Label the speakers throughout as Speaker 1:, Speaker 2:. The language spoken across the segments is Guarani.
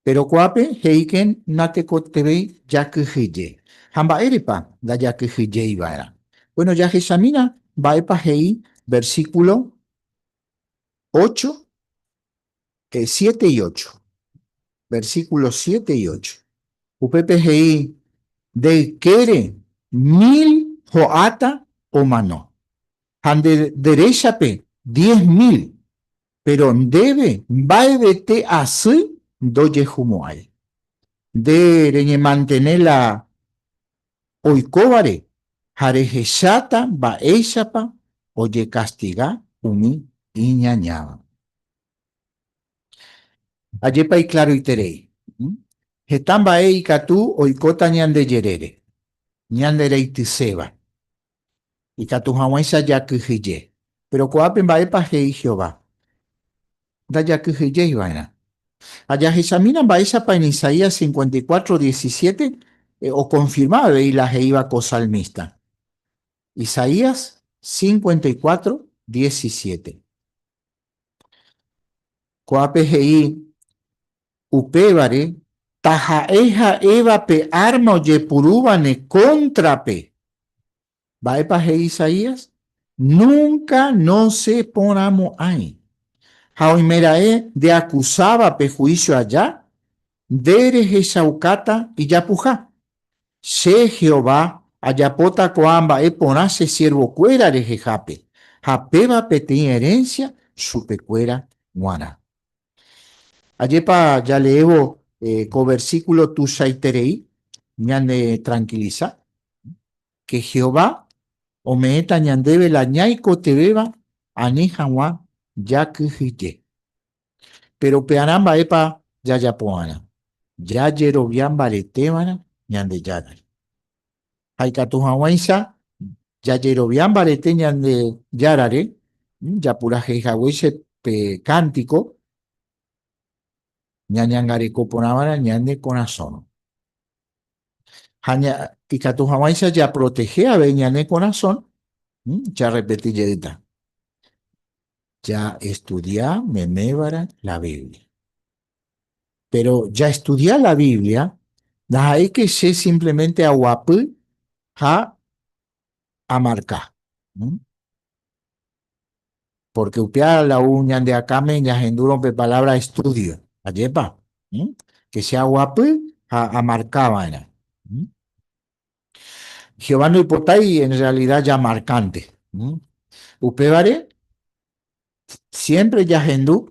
Speaker 1: Péro ko'ápe he'íke natekotevẽi jakyhyje. Ha mba'érepa ndajakyhyjéi va'erã? Bueno, jahechamína mba'épa he'i versículo 8, 7 y 8. Versículo 7 y 8. Upépe he'i, Nde ykére mil ho'áta omano, ha nde deréchape 10,000, Péro ndéve mba'evete asy ndojehumo'ãi. Nde reñemantene la oikóvare ha rehecháta mba'éichapa ojekastiga umi iñañáva. Ajépa iklaroiterei. Heta mba'e ikatu oikóta ñande jerére, ñande reityséva. Ikatu hag̃uáicha jakyhyje. Péro ko'ápe mba'épa he'i Jehová? Ndajakyhyjéi va'erã. Ha jahechamína mba'éichapa en Isaías 54, 17 okonfirma avei la he'íva ko salmísta. Isaías 54, 17. Ko'ápe he'i, Upévare, taha'e ha'éva pe árma ojepurúva ne kóntrape. Mba'épa he'i Isaías? Núnka nosẽporãmo'ãi. Ha oimeraẽ ndeakusáva pe huísio aja, nde rehechaukáta ijapuha. Che, Jehová, ajapóta ko'ã mba'e porã che siervokuéra rehehápe, ha péva peteĩ erénsia chupekuéra g̃uarã. Ajépa jaleévo ko versíkulo tuichaiterei ñanetrankilisa? Ke Jehová ome'ẽta ñandéve la ñaikotevẽva ani hag̃ua jakyhyje. Péro upearã mba'épa jajapova'erã? Jajerovia mbaretéva'erã Ñandejárare. Ha ikatu hag̃uáicha jajerovia mbarete Ñandejárare, japurahéi haguéicha pe kántiko, ñañangareko porãva'erã ñane korasõme. Ha ikatu hag̃uáicha japrotehe avei ñane korasõ, jarrepeti jeýta. Jaestudia meméva'erã la Biblia. Péro jaestudia la Biblia ndaha'éi ke che simplemente aguapy ha amarka. Pórke upéva la ou ñande akãme ñahendúrõ pe palávra estúdio. Ajépa? Ke che aguapy ha amarka va'erã. Jehová ndoipotái en realida jamarkánte. Upévare siémpre jahendu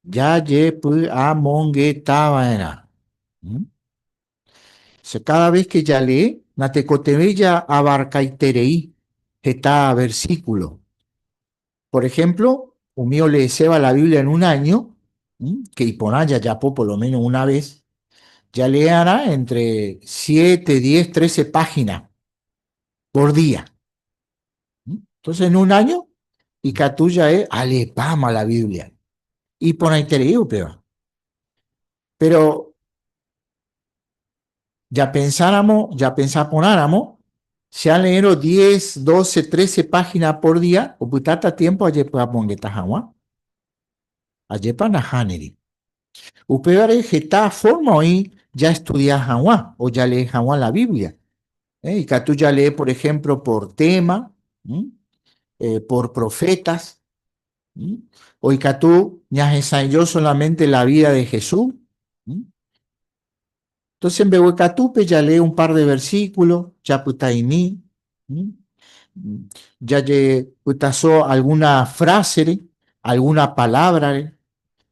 Speaker 1: jajepy'amongeta va'erã. Se káda ves ke jalee, natekotevẽi jaavarkaiterei heta versíkulo. Por ehémplo, umi oleeséva la Biblia en un áño, ke iporã jajapo por lo méno una ves, jalee'arã éntre siete, diez, trece páhina por día. Entonces, en un año, ikatu ja'e aleepáma la Biblia. Iporãiterei upéva. Péro japensáramo, japensa porãramo, che aleérõ diez, doce, trece página por día, opytáta tiémpo ajepy'apongeta hag̃ua. Ajépa nahániri. Upévare heta fórma oĩ jaestudia hag̃ua o jalee hag̃ua la Biblia. Ikatu jalee, por ehémplo, por téma, por profetas, o ikatu ñahesa'ỹijo solamente la vida de Jesús. Entonces mbeguekatúpe jalee un par de versículo, japyta'imi, jajepytaso alguna frásere, alguna palávrare,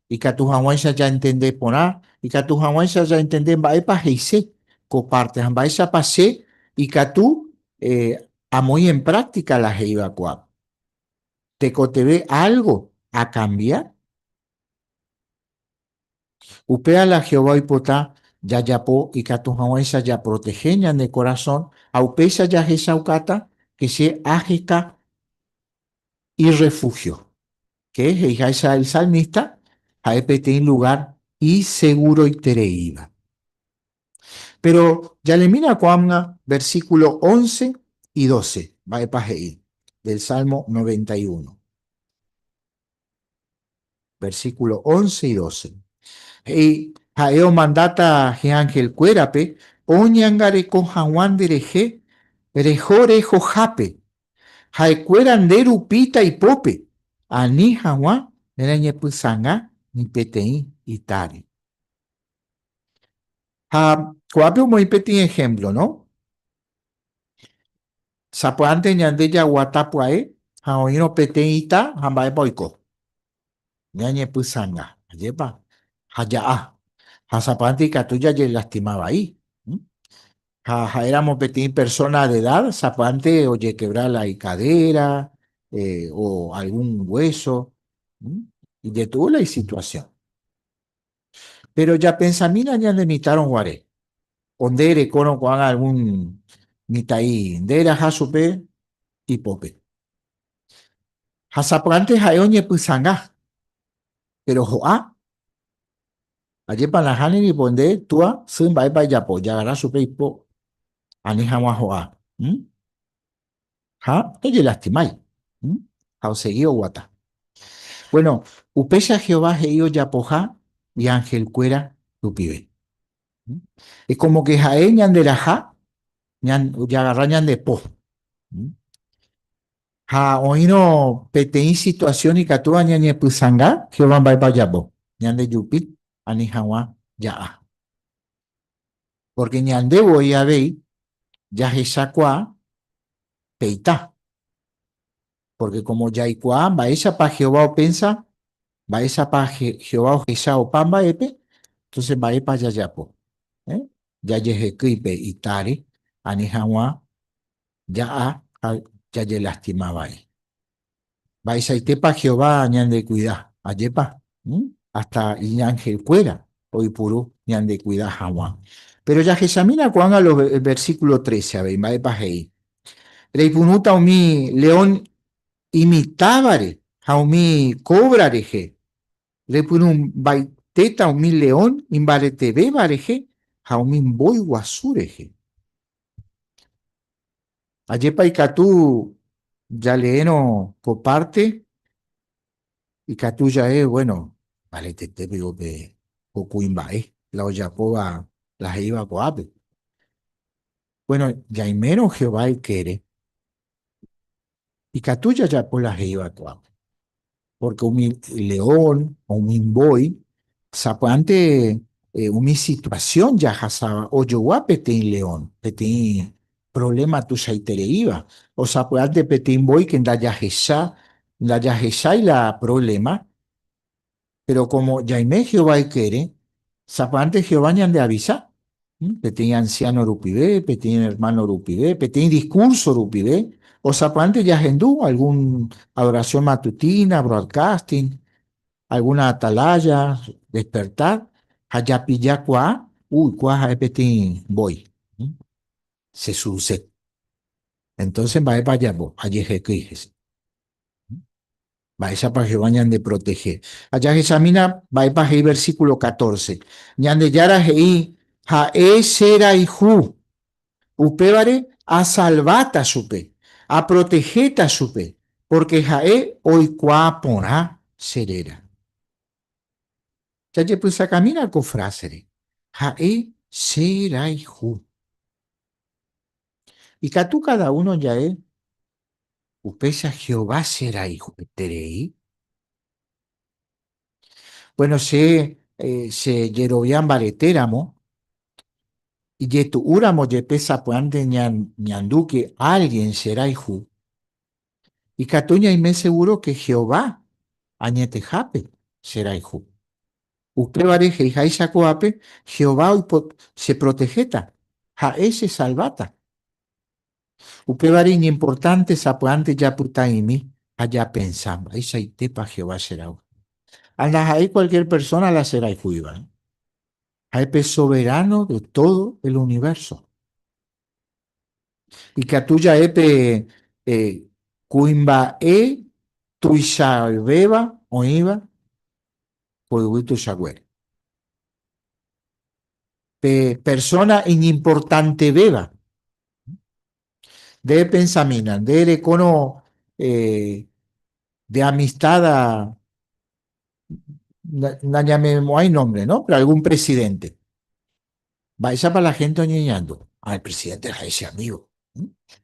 Speaker 1: ikatu hag̃uáicha jaentende porã, ikatu hag̃uáicha jaentende mba'épa he'ise ko párte ha mba'éichapa che ikatu amoĩ en práktika la he'íva ko'ápe. Tekotevẽ álgo akambia? Upéva la Jehová oipota jajapo ikatu hag̃uáicha japrotehe ñane korasõ ha upéicha jahechaukáta ke che aheka irrefúhio. Che he'iháicha el salmista, ha'e peteĩ lugár iseguroitereíva. Péro jalemína ko'ág̃a versíkulo once y doce, mba'épa he'i del Salmo 91. Versíkulo once y doce. He'i, Ha'e omandáta hi'anhelkuérape oñangareko hag̃ua nderehe reho rehohápe. Ha'ekuéra nde rupíta ipópe, ani hag̃ua reñepysãnga ni peteĩ itáre. Ha ko'ápe omoĩ peteĩ ehémplo, no? Sapy'ánte ñande jaguata pya'e ha oĩrõ peteĩ ita ha mba'épa oiko. Ñañepysãnga, ajépa? Ha ja'a. Ha sapy'ánte ikatu jajelastima vai. Ha ha'éramo peteĩ persóna de edad, sapy'ánte ojekebra la ikadéra o algún huéso. Ijetu'u la isituasión. Péro japensamína ñane mitãrõ guare, o nde erekórõ ko'ág̃a algún mitã'i nde eraha chupe ipópe. Ha sapy'ánte ha'e oñepysãnga, péro ho'a. Ajépa nahániri po nde túa sy mba'épa ejapo, ojagarra chupe ipo ani hag̃ua ho'a. Ha ndojelastimái ha osegi oguata. Bueno, upéicha Jehová he'i ojapoha ianhelkuéra rupive. Es como que ha'e ñanderaha, ojagarra ñande po. Ha oĩrõ peteĩ situasión ikatúva ñañepysanga, Jehová mba'épa ojapo? Ñandejupi ani hag̃ua ja'a. Pórke ñande voi avei jahechakuaa pe ita. Pórke kómo jaikuaa mba'éichapa Jehová opensa, mba'éichapa Jehová ohecha opa mba'épe, entónse mba'épa jajapo? Jajehekýi pe itáre ani hag̃ua ja'a ha jajelastima vai. Mba'eichaitépa Jehová ñandekuida, ajépa? Hasta iñanhelkuéra oipuru ñandekuida hag̃ua. Péro jahechamína ko'ág̃a lo versíkulo 13 avei, mba'épa he'i. Reipurũta umi león imitãvare ha umi kóvra rehe, repyrũmbaitéta umi león imbaretevéva rehe ha umi mbói guasu rehe. Ajépa ikatu jaleérõ ko párte, ikatu ja'e, bueno, mbaretete piko pe ko kuimba'e la ojapóva la he'íva ko'ápe. Bueno, jaimérõ Jehová ykére, Ikatu jajapo la he'íva ko'ápe, pórke umi león ha umi mbói sapy'ánte umi situasión jahasáva ojogua peteĩ león, peteĩ provléma tuichaitereíva, o sapy'ánte peteĩ mbói ke ndajahecha, ndajahechái la provléma, Péro kómo jaime Jehová ykére, sapy'ánte Jehová ñandeavisa, peteĩ ansiáno rupive, peteĩ ermáno rupive, peteĩ diskúrso rupive, o sapy'ánte jahendu algún adorasión matutína, broadcasting, algúna Atalaya, Despertad! ha japillakuaa, Uy, kóa ha'e peteĩ mbói, chesu'use. Entónse mba'épa ajapo? Ajehekýi hese. Mba'éichapa Jehová ñandeprotehe? Ha jahechamína mba'épa he'i versíkulo 14. Ñandejára he'i, Ha'e che rayhu, upévare asalváta chupe, aprotehéta chupe, pórke ha'e oikuaa porã che réra. Jajepysakamína ko frásere, Ha'e che rayhu. Ikatu káda uno ja'e Upéicha Jehová che rayhueterei. Bueno, che che jerovia mbaretéramo, ijetu'úramo jepe sapy'ánte ñañandu ke álgien che rayhu, ikatu ñaime segúro ke Jehová añetehápe che rayhu. Upévare he'iháicha ko'ápe, Jehová cheprotehéta, ha'e chesalváta. Upévare iñimportánte sapy'ánte japyta'imi ha japensa mba'eichaitépa Jehová cherayhu. Ha ndaha'éi kualkiér persóna la cherayhúiva. Ha'e pe Soveráno de tódo el univérso. Ikatu ja'e pe kuimba'e tuichavéva oĩva ko yvy tuichakuére. Pe persóna iñimportantevéva. Nde epensamína, nde erekórõ de amistada Nañame'ẽmo'ãi nombre, no? Pero algún presidente. Mba'éichapa la gente oñeñandu? Ah, el presidente ha'e che amigo.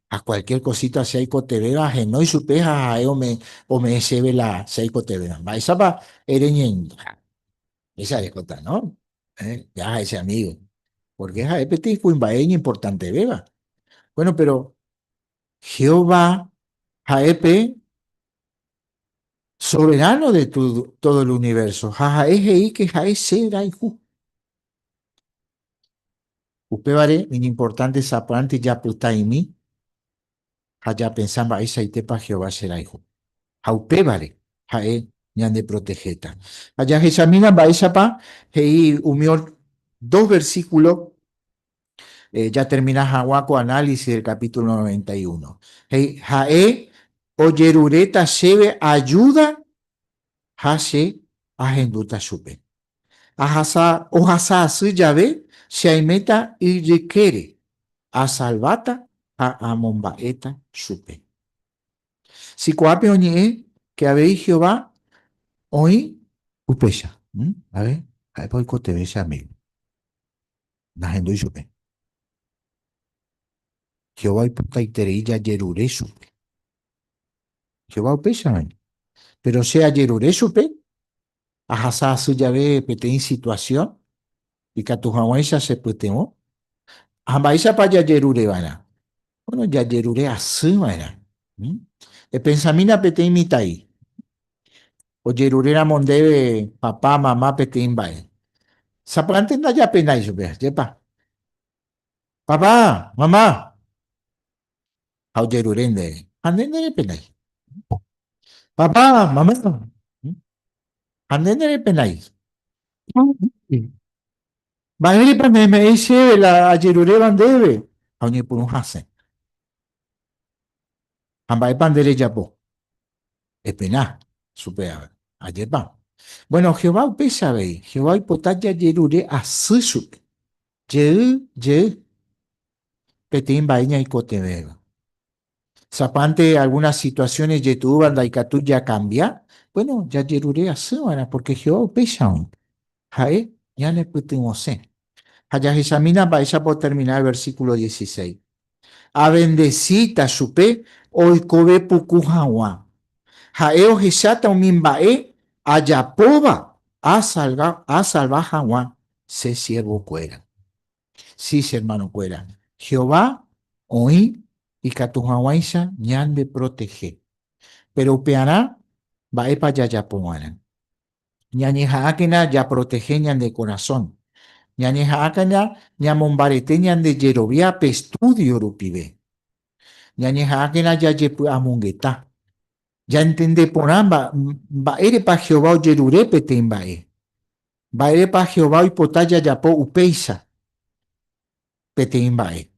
Speaker 1: Ha cualquier cosita che aikotevẽva ahenói chupe ha ha'e ome'ẽ chéve la che aikotevẽva. Mba'éichapa ereñeñandu? Péicha arekóta, no? Eh, ya ha'e che amigo. Porque ha'e peteĩ kuimba'e iñimportantevéva. Bueno, pero Jehová ha'e pe soberano de todo el universo ha ha'e he'i que ha'e che rayhu. Upévare iñimportánte sapy'ánte japyta'imi ha japensa mba'eichaitépa Jehová cherayhu. Ha upévare ha'e ñandeprotehéta. Ha jahechamína mba'éichapa he'i umi dos versíkulo jatermina hag̃ua ko análisis del capítulo 91. He'i, Ha'e ojeruréta chéve ajúda ha che ahendúta chupe. Ahasa, ohasa asy jave che aiméta ijykére, asalváta ha amomba'éta chupe. Si ko'ápe oñe'ẽ ke avei Jehová oĩ upéicha. Ave, ha'épa oikotevẽ che amígo. Nahendúi chupe. Jehová oipotaiterei jajerure chupe. Jehová upéicha oĩ. Péro che ajerure chupe ahasa asy jave peteĩ situasión ikatu hag̃uáicha chepytyvõ. Ha mba'éichapa jajerure va'erã? Bueno, jajerure asy va'erã. Epensamína peteĩ mitã'i ojeruréramo ndéve papa, mama peteĩ mba'e. Sapy'ánte ndajapenái chupe, ajépa? Papa, mama! Ha ojerure ndéve. Ha nde nderepenái. Papa, mama! Ha nde nderepenái. Mba'érepa neme'ẽi chéve la ajeruréva ndéve? Ha oñepyrũ hasẽ. Ha mba'épa nde rejapo? Epena chupe ajépa? Bueno, Jehová upéicha avei. Jehová oipota jajerure asy chupe. Jey jey peteĩ mba'e ñaikotevẽva. Sapy'ánte alguna situación ijetu'úva ndaikatúi jakambia, bueno, jajerure asy va'erã pórke Jehová upéicha oĩ. Ha'e ñanepytyvõse. Ha jahechamína mba'éichapa otermina el versículo 16. Avendesíta chupe oikove puku hag̃ua. Ha'e ohecháta umi mba'e ajapóva asalva hag̃ua che siervokuéra. Si, che ermanokuéra, Jehová oĩ ikatu hag̃uáicha ñandeprotehe. Péro upearã, mba'épa jajapo va'erã? Ñañeha'ãkena japrotehe ñane korasõ. Ñañeha'ãkena ñamombarete ñande jerovia pe estúdio rupive. Ñañeha'ãkena jajepy'amongeta. Jaentende porã mba'érepa Jehová ojerure peteĩ mba'e. Mba'érepa Jehová oipota jajapo upéicha peteĩ mba'e?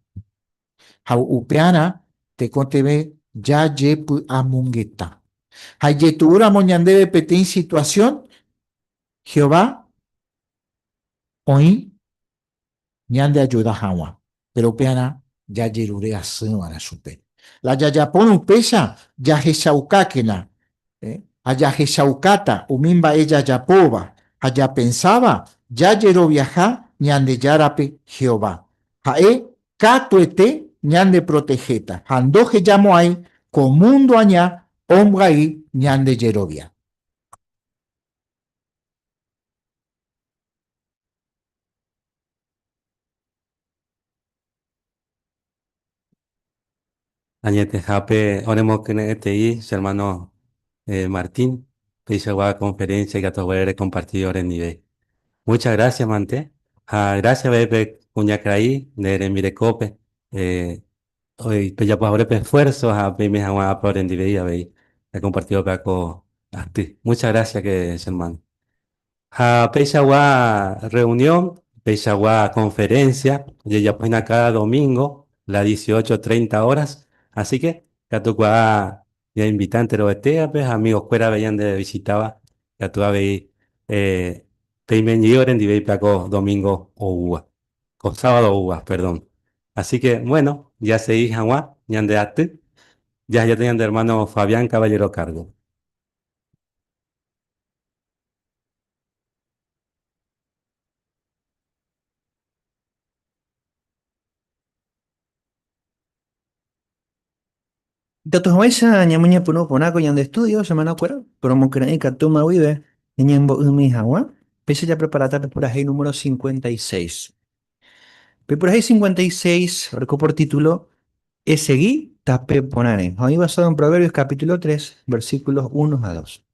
Speaker 1: Ha upearã tekotevẽ jajepy'amongeta. Ha ijetu'úramo ñandéve peteĩ situasión, Jehová oĩ ñandeajuda hag̃ua, péro upearã jajerure asýva'erã chupe. La jajapórõ upéicha jahechaukákena ha jahechaukáta umi mba'e jajapóva ha japensáva jajeroviaha Ñandejárape Jehová. Ha'e katuete ñandeprotehéta ha ndohejamo'ãi ko múndo aña ombyai ñande jerovia.
Speaker 2: Añetehápe oremokyre'ỹetei che hermano Martín, peichagua conferencia ikatu haguére recomparti orendive. Muchas gracias mante ha gracias avei pe kuñakarai nde rembirekópe pejapo haguére pe esfuerzo ha peime hag̃ua ápe orendivei avei recompartido pe ko aty. Muchas gracias que che hermano. Ha peichagua reunión, peichagua conferencia ojejapo hína káda domingo la 18:30 horas. Así que katukuaa ñainvita enterovetévape ha amigokuéra avei ñande visitáva katu avei peime jey orendive ipyako domingo oúva, ko sábado oúva, perdón. Así que bueno, jasegi hag̃ua ñande aty, jahejáta ñande hermano Fabián Caballero cargo.
Speaker 3: Ikatu hag̃uáicha ñamoñepyrũ porã ko ñande estudio semanakuéra, péro omokyre'ỹ ikatúma guive ñañembo'ymi hag̃ua, péicha japreparáta pe purahéi número 56. Pe purahéi 56 oreko por título Esegi tape porãre, ha oĩ basado en Proverbios capítulo 3, versículos 1 ha 2.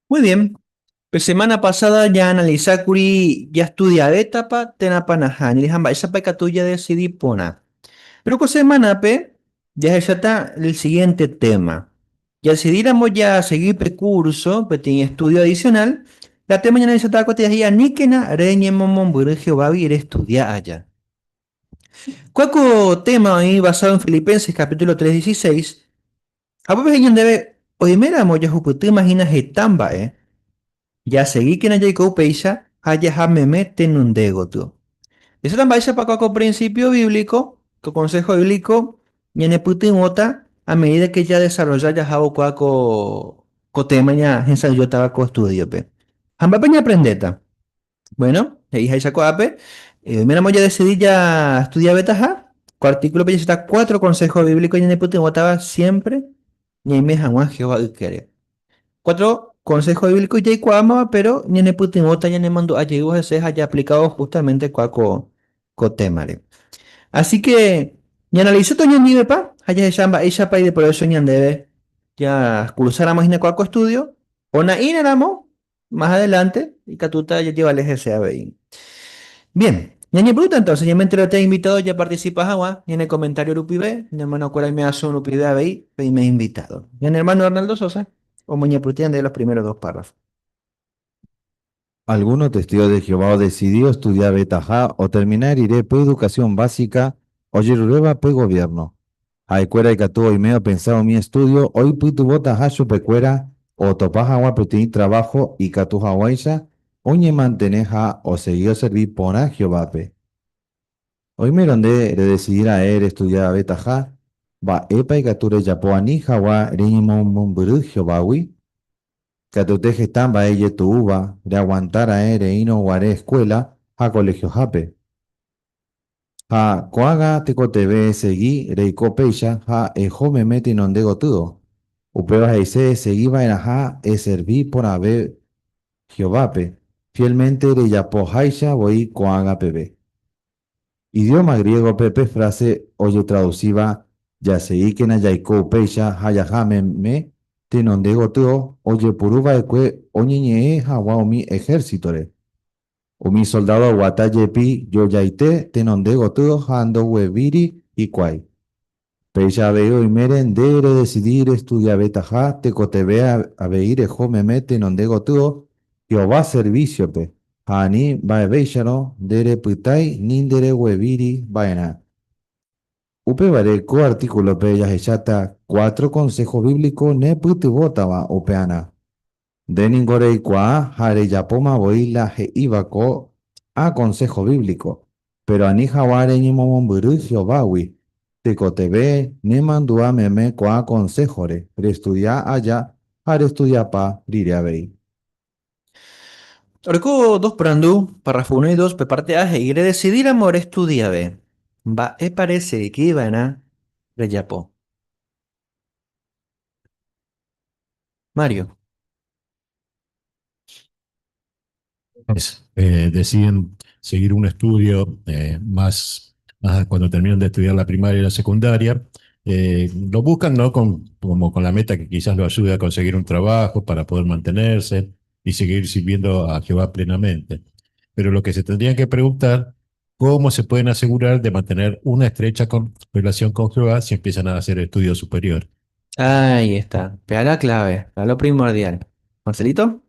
Speaker 3: Muy bien. Pe semana pasada ya analiza kuri jastudiavétapa térãpa nahániri ha mba'éichapa ikatu jadesidi porã. Pero ko semánape jahecháta el siguiente tema. Jadesidíramo jasegi pe curso, peteĩ estudio adicional, la tema ñaanalizátava ko he'i aníkena reñemomombyry Jehovágui restudia aja. Kua ko tema oĩ basado en Filipenses capítulo 3, 16, Ha upépe he'i ñandéve, Oiméramo jahupytýma hína heta mba'e, jasegíkena jaiko upéicha ha jaha meme tenonde gotyo. Jahecháta mba'éichapa ko principio bíblico, ko consejo bíblico ñanepytyvõta a medida que jadesarrolla jahávo kua ko tema ñahesa'ỹijótava ko estúdiope. Ha mba'épa ñaaprendéta? Bueno, he'iháicha ko'ápe, oiméramo jadesidi jastudiavetaha, ko artíkulope jahecháta cuatro konsého bíblico ñanepytyvõtava siémpre ñaime hag̃ua Jehová ykére. Cuatro konsého bíblico jaikuaámava, péro ñanepytyvõta ñanemandu'a jeývo hese ha jaaplikávo hústamente kua ko témare. Así que ñaanalisáta oñondivepa ha jahecha mba'éichapa ideprovécho ñandéve jakursáramo hína kua ko estúdio, o na'ĩraramo. Más adelante, ikatúta jajevale hese avei. Bien, ñañepyrũta entonces, ñaime invitado ya participa hag̃ua, ñane comentario rupive, ñane hermano-kuéra oime asu rupive avei, peime invitado. Ñane hermano Arnaldo Sosa, omoñepyrũta de los primeros dos párrafos.
Speaker 4: Algunos testigos de Jehová decidió estudiar vetaha otermina rire pe educación básica ojerureva pe gobierno. Ha'ekuéra ikatu oime opensa umi estudio oipytyvõtaha chupekuéra otopa hag̃ua peteĩ trabajo ikatu hag̃uáicha oñemantene ha osegi oservi porã Jehovápe. Oimérõ nde redesidíra'e restudiavetaha, mba'épa ikatu rejapo ani hag̃ua reñemomombyry Jehovágui? Katuete heta mba'e ijetu'úva reaguantára'e reĩrõ guare eskuéla ha kolegiohápe. Ha ko'ág̃a tekotevẽ esegi reiko péicha ha eho meme tenonde gotyo. Upéva he'ise esegi va'erãha eservi porãve Jehovápe, fiélmente rejapoháicha voi ko'ág̃a peve. Idióma griégope pe fráse ojetradusíva jasegíkena jaiko upéicha ha jaha meme tenonde gotyo ojepuru va'ekue oñeñe'ẽ hag̃ua umi ehérsitore. Umi soldádo oguata jepi jojaite tenonde gotyo ha ndoguevíri hikuái. Péicha avei oimére nde redesidi restudiavetaha tekotevẽ avei reho meme tenonde gotyo Jehová servísiope, ha ani mba'evéicharõ nderepytái ni ndereguevíri va'erã. Upévare ko artíkulope jahecháta cuatro konsého bíblico nepytyvõtava upearã. Nde ningo reikuaa ha rejapóma voi la he'íva ko'ã konsého bíblico, péro ani hag̃ua reñemomombyry Jehovágui, tekotevẽ nemandu'a meme ko'ã konséhore restudia aja ha restudiapa rire avei.
Speaker 3: Oreko dos porandu, párrafo uno y dos, pe parte A he'i, Redesidíramo restudiave, mba'épa resegi va'erã rejapo? Mario.
Speaker 5: Deciden seguir un estudio más, más cuando terminan de estudiar la primaria y la secundaria, lo buscan no con, como con la meta que quizás lo ayude a conseguir un trabajo para poder mantenerse y seguir sirviendo a Jehová plenamente. Pero lo que se tendrían que preguntar, ¿cómo se pueden asegurar de mantener una estrecha relación con Jehová si empiezan a hacer estudios superiores?
Speaker 3: Ahí está. Pega la clave, pega lo primordial. Marcelito.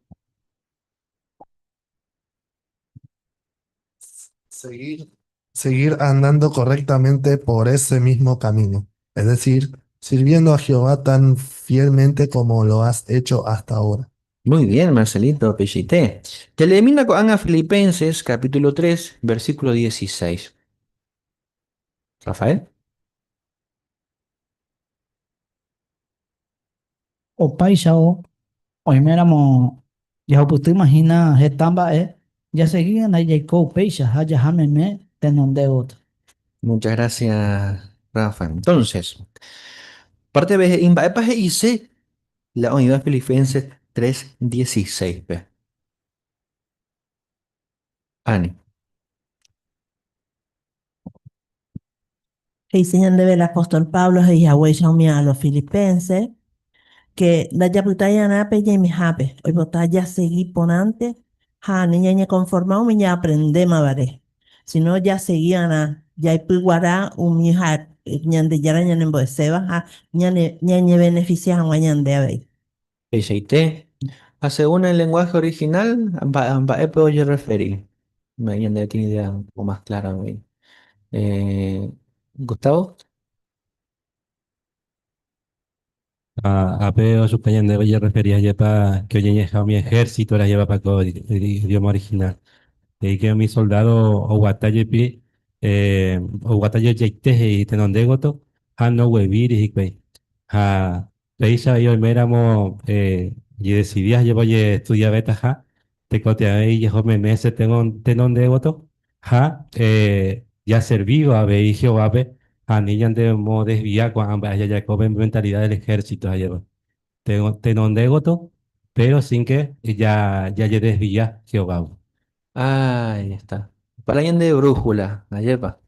Speaker 6: Seguir, seguir andando correctamente por ese mismo camino, es decir, sirviendo a Jehová tan fielmente como lo has hecho hasta ahora.
Speaker 3: Muy bien, Marcelito, peichaite. Jaleemína ko'ág̃a Filipenses capítulo 3, versículo 16. Rafael.
Speaker 7: Opáichavo, oiméramo jahupytýma hína heta mba'e, jasegíkena jaiko upéicha ha jaha meme tenonde gotyo.
Speaker 3: Muchas gracias, Rafa. Entonces, parte B he'i mba'épa he'ise la oĩva Filipenses 3:16-pe. Ani.
Speaker 8: He'ise ñandéve el apóstol Pablo he'i haguéicha umi a los filipenses que ndajapytái arã pe ñaimehápe, oipota jasegi porãnte ha ani ñañekonforma umi ñaaprendémavare, sino jasegi arã jaipyguara umi ha Ñandejára ñanembo'eséva ha ñañevenefisia hag̃ua ñande avei.
Speaker 3: Peichaite, ha según el lenguaje original, mba'épe ojerreferi? Ñande tiene idea un poco más clara avei. Gustavo.
Speaker 2: Ápe ojupe ñandéve ojerreferi ajépa que oñeñeha umi ejército rajévapa ko idioma original. He'i que umi soldado oguata jepi, oguata jojaite he'i tenonde gotyo ha noguevíri hikuái. Ha Péicha avei oiméramo jedesidi ajépa ojeestudiavetaha, tekotevẽ ijeho meme hese tenonde gotyo ha jaservíva avei Jehovápe ha ani ñandemodesvia ko'ã mba'e jajapo pe mentalida del ejército ajépa tenonde gotyo, péro sin ke jajedesvia Jehovágui.
Speaker 3: Ahí está. Para ñande brújula, ajépa.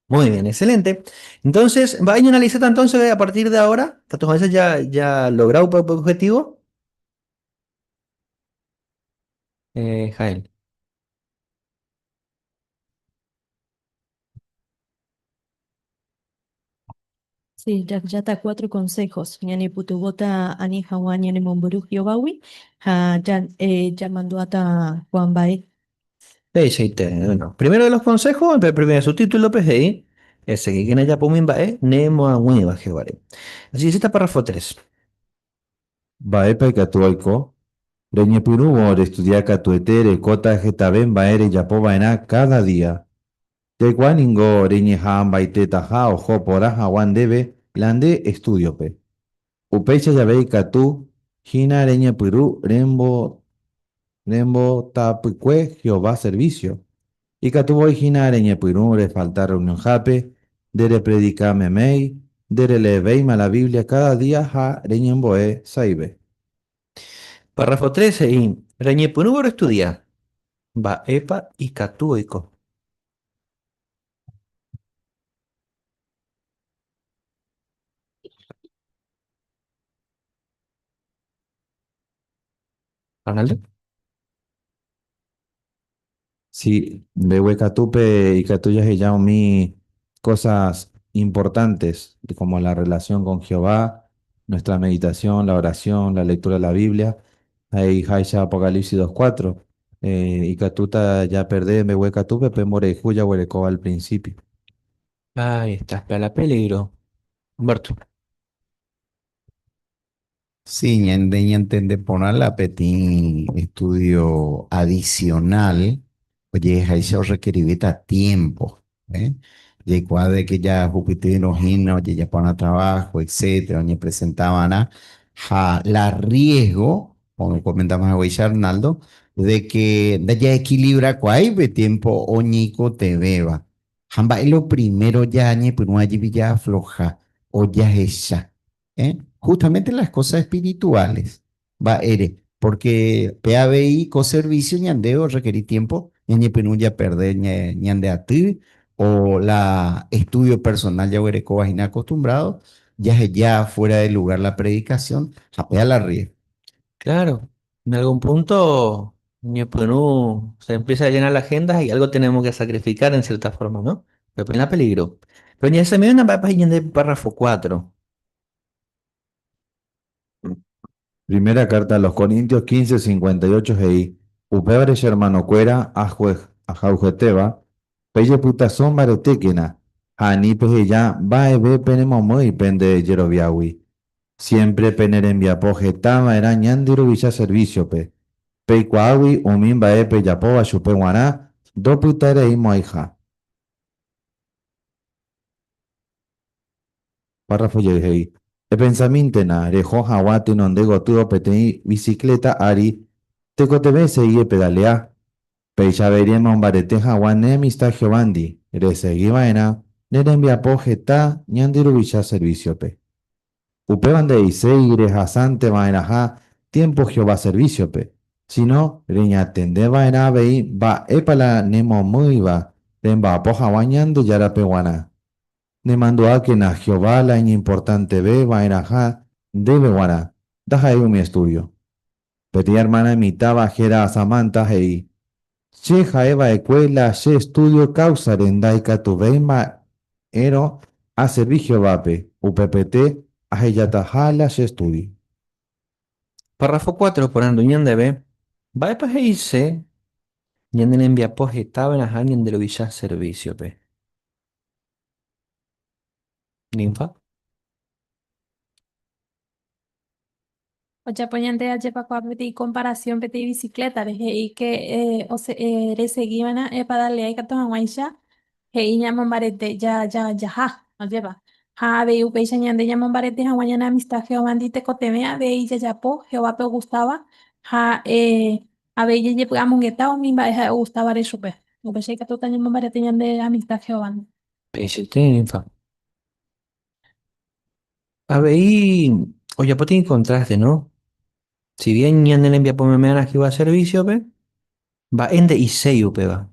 Speaker 3: Muy bien, excelente. Entonces, va a analizar entonces a partir de ahora. Entonces ya, ya logrado el objetivo. Jael.
Speaker 9: Sí, ya está cuatro consejos. Ñanepytyvõta ani hag̃ua ñanemombyry Jehovágui ha jamandu'áta ko'ã mba'e.
Speaker 3: Peichaite. Bueno, primero de los consejos, pe primer subtítulo pe he'i, Esegíkena ejapo umi mba'e nemoag̃uíva Jehováre. Así que párrafo 3.
Speaker 4: Mba'épa ikatu oiko? Reñepyrũvo restudia katuete rekóta hetave mba'e rejapo va'erã káda día. Jaikuaa ningo reñeha'ãmbaitetaha oho porã haguã ndéve la nde estúdiope. Upéicha jave ikatu hína reñepyrũ rembotapykue Jehová servísio. Ikatu voi hína reñepyrũ refalta rreunionhápe, nderepredika meméi, ndereleevéima la Biblia káda día ha reñembo'e sa'ive.
Speaker 3: Párrafo 3 he'i, Reñepyrũvo restudia, mba'épa ikatu oiko? Arnaldo?
Speaker 4: Sí, mbeguekatúpe ikatu jaheja umi cosas importantes como la relación con Jehová, nuestra meditación, la oración, la lectura de la Biblia. He'iháicha Apocalipsis 2.4, ikatúta japerde mbeguekatúpe pe mborayhu jaguerekóva al principio.
Speaker 3: Ahí está, espera la peligro. Humberto.
Speaker 10: Sí, ñande ñantende porã la peteĩ estudio adicional ojeheháicha orrequerivéta tiempo, eh. Jaikuaa de que jahupytýrõ hína ojejaporã trabajo, etcétera, oñepresentava'erã ha la riesgo, como comentamos haguéicha Arnaldo, de que ndajaequilibrakuaái pe tiempo oñeikotevẽva. Ha mba'e lo primero jañepyrũ ajepi jaafloja o jahecha. ¿Eh? Justamente las cosas espirituales. Mba'ére? Porque pe avei ko servicio ñande orrequeri tiempo ñañepyrũ japerde ñande aty o la estudio personal jaguerekóva hína acostumbrado, jaheja fuera de lugar la predicación ha péa la riesgo.
Speaker 3: Claro, en algún punto ñepyrũ se empieza a llenar la agenda y algo tenemos que sacrificar en cierta forma, ¿no? Pero pena peligro. Pero ñasemína mba'épa he'i ñande párrafo 4.
Speaker 4: Primera carta a los Corintios 15, 58 he'i, Upévare che hermanokuéra ahayhuetéva, pejepytaso mbaretékena, ha ani peheja mba'eve penemomýi pende jeroviágui. Siémpre pene rembiapo heta va'erã ñande Ruvicha servísiope, peikuaágui umi mba'e pejapóva chupe g̃uarã ndopytareimo'ãiha. Párrafo jey he'i, Epensamíntena, reho haguã tenonde gotyo peteĩ bicicleta ári tekotevẽ esegi epedalea. Péicha avei remombarete haguã ne amista Jehovándi, resegi va'erã ne rembiapo heta ñande Ruvicha servísiope. Upéva nde'iséi rehasánte va'erãha tiémpo Jehová servísiope, síno reñatende va'erã avei mba'épa la nemomýiva remba'apo haguã Ñandejárape g̃uarã. Nemandu'ákena Jehová la iñimportanteve va'erãha ndéve g̃uarã, ndaha'éi umi estúdio. Peteĩ ermána imitãva héra Samantha he'i, Che ha'e va'ekue la che estúdio káusare ndaikatuvéi mba'érõ aservi Jehovápe, upepete ahejataha la che estúdio.
Speaker 3: Párrafo 4 oporandu ñandéve, Mba'épa he'ise ñane rembiapo heta va'erãha ñande Ruvicha servísiope? Ninfa.
Speaker 11: Ojapo ñande ajepakuaa peteĩ comparación peteĩ bicicleta-re, he'i que resegíva'erã epadalea ikatu hag̃uáicha he'i ñamombarete jaha, ajépa. Ha avei upéicha ñande ñamombarete hag̃ua ñane amistad Jehovándi tekotevẽ avei jajapo Jehovápe ogustáva ha avei jajepy'amongeta umi mba'e ha'e ogustávare chupe. Upéicha ikatúta ñamombarete ñande amistad Jehovándi.
Speaker 3: Peichaite, Ninfa. Avei ojapo peteĩ contraste, no? Si bien ñane rembiapo meme'arã Jehová servicio-pe, mba'e nde'iséi upéva?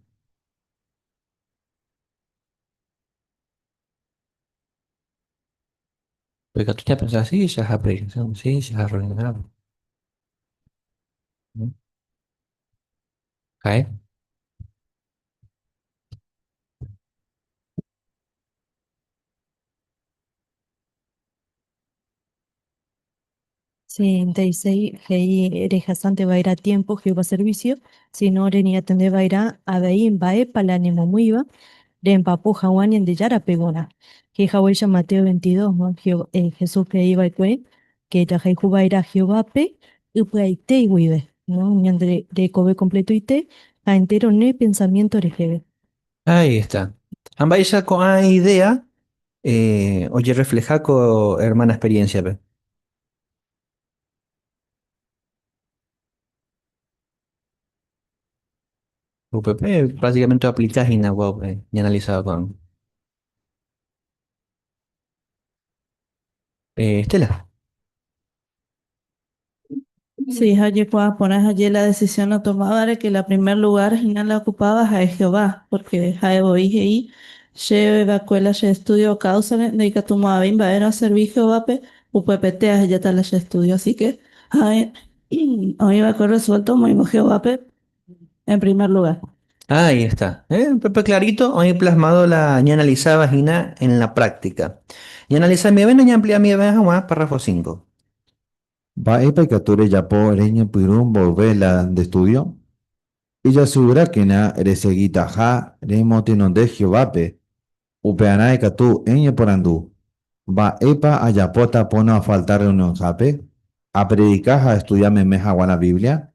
Speaker 3: Pe katu ñapensa, sí, che aha predicación, sí, che aha reunionhápe. Jae.
Speaker 9: Sí, nde'iséi he'i rehasánte va'erã tiempo Jehová servicio, sino reñatende va'erã avei mba'épa la nemomýiva remba'apo hag̃ua Ñandejárape g̃uarã. He'i haguéicha Mateo 22, no? Jesús he'i va'ekue ke jahayhu va'erã Jehovápe ypyaite guive, no? Ñande rekove completoite ha entéro ne pensamiento reheve.
Speaker 3: Ahí está. Ha mba'éicha ko'ã idea ojerrefleha ko hermana experiencia-pe? Upépe prácticamente oaplika hína guápe ñaanalisáva ko'ág̃a. Estela.
Speaker 12: Sí, jajekuaa porã haje la decisión otomávare que la primer lugar hína la ocupáva ha'e Jehová, porque ha'e voi he'i, Che va'ekue la che estudio káusare ndaikatumo'ãvéi mba'érõ aservi Jehovápe, upepete ahejáta la che estudio. Así que ha'e oĩ va'ekue resuelto omoĩvo Jehovápe en primer lugar.
Speaker 3: Ahí está. Pepe clarito, oĩ plasmado la ñaanalisáva hína en la práctica. Ñaanalisamieve ñaampliamieve hag̃ua párrafo 5.
Speaker 4: Mba'épa ikatu rejapo reñepyrũ mboyve la nde estúdio? Ejasegura-kena resegitaha remotenonde Jehovápe, upearã ikatu eñeporandu, Mba'épa ajapóta pono afalta rreunionhápe, apredika ha aestudia meme hag̃ua la Biblia?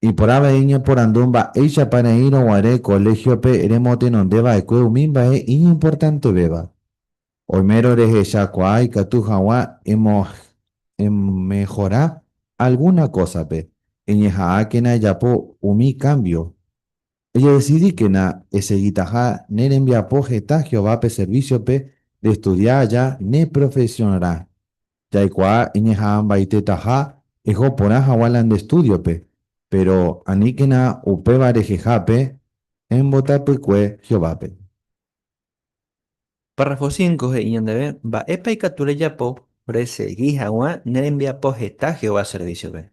Speaker 4: Iporã avei eñeporandu mba'éichapa reĩrõ guare koléhiope remotenonde va'ekue umi mba'e iñimportantevéva. Oimérõ rehechakuaa ikatu hag̃ua emehora algúna kósape, eñeha'ãkena ejapo umi kámbio. Ejedesidíkena esegitaha ne rembiapo heta Jehovápe servísiope restudia aja ne profesionrã. Jaikuaa eñeha'ãmbaitetaha eho porã hag̃ua la nde estúdiope, péro aníkena upéva rehehápe embotapykue Jehovápe.
Speaker 3: Párrafo 5 he'i ñandéve mba'épa ikatu rejapo resegi hag̃ua ne rembiapo heta Jehová servísiope.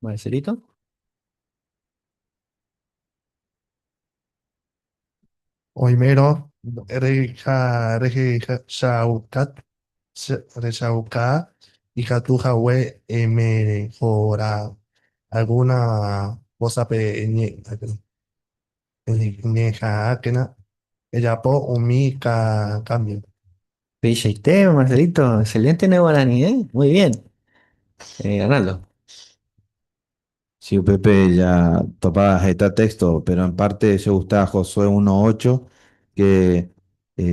Speaker 3: Marcelito.
Speaker 6: Oimérõ rehechauka ikatu hague emehora algúna kósape eñeha'ãkena ejapo umi kámbio.
Speaker 3: Peichaite, Marcelito, excelente ne guarani, ¿eh? Muy bien. Arnaldo.
Speaker 4: Sí, upépe ya topaba heta texto, pero en parte che gustaba Josué 1.8, que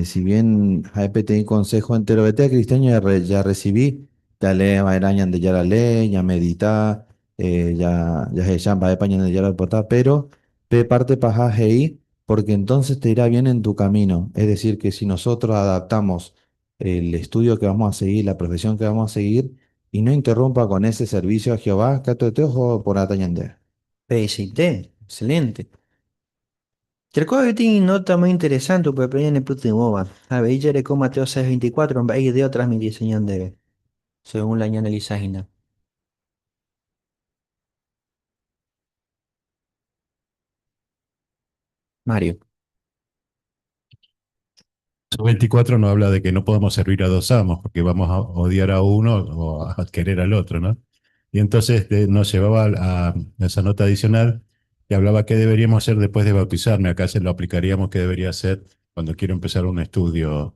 Speaker 4: si bien ha'e peteĩ consejo enterovete cristiano jarrecibi, jalee va'erã Ñandejára léi, ñamedita, jahecha mba'épa Ñandejára oipota, pero pe parte paha he'i, porque entonces te irá bien en tu camino. Es decir, que si nosotros adaptamos el estudio que vamos a seguir, la profesión que vamos a seguir, y no interrumpa con ese servicio a Jehová, katuete oho porãta ñande.
Speaker 3: Peichaite, excelente. Jarekóva peteĩ nota muy interesante upépe ñanepytyvõva. Avei jareko Mateo 6:24 mba'e idea otransmitise ñandéve, según la ñaanalisa hína. Mario.
Speaker 5: 24 no habla de que no podemos servir a dos amos, porque vamos a odiar a uno o a querer al otro, ¿no? Y entonces nos llevaba a esa nota adicional que hablaba qué deberíamos hacer después de bautizarme. Acá se lo aplicaríamos qué debería hacer cuando quiero empezar un estudio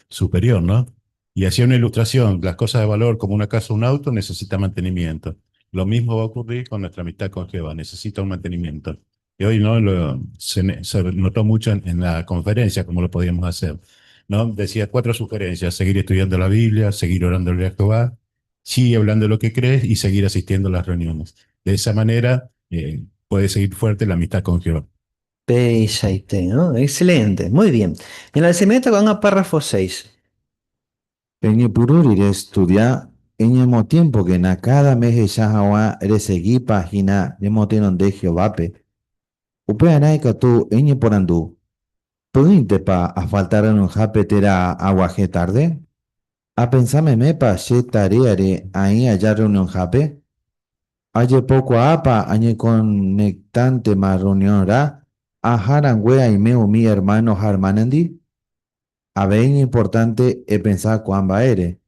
Speaker 5: superior, ¿no? Y hacía una ilustración, las cosas de valor como una casa o un auto necesita mantenimiento. Lo mismo va a ocurrir con nuestra amistad con Jehová, necesita un mantenimiento. Y hoy no se notó mucho en la conferencia cómo lo podíamos hacer, ¿no? Decía 4 sugerencias: seguir estudiando la Biblia, seguir orándole a Jehová, sigue hablando lo que crees y seguir asistiendo a las reuniones. De esa manera puede seguir fuerte la amistad con Jehová.
Speaker 3: Peichaite, ¿no? Excelente, muy bien. En la semana van a párrafo 6.
Speaker 4: Peñepyrũ rire estudia eñemotiémpokena káda mes ehecha hag̃ua resegípa hína remotenonde Jehovápe. Upearã ikatu eñeporandu. Py'ỹintepa afalta reunionhápe térã aguahẽ tarde? Apensa memépa che taréare aĩ aja reunionhápe? Ajepokuaápa añekonektántema reunionrã aha rangue aime umi ermáno ha ermánandi? Avei iñimportánte epensa ko'ã mba'ére,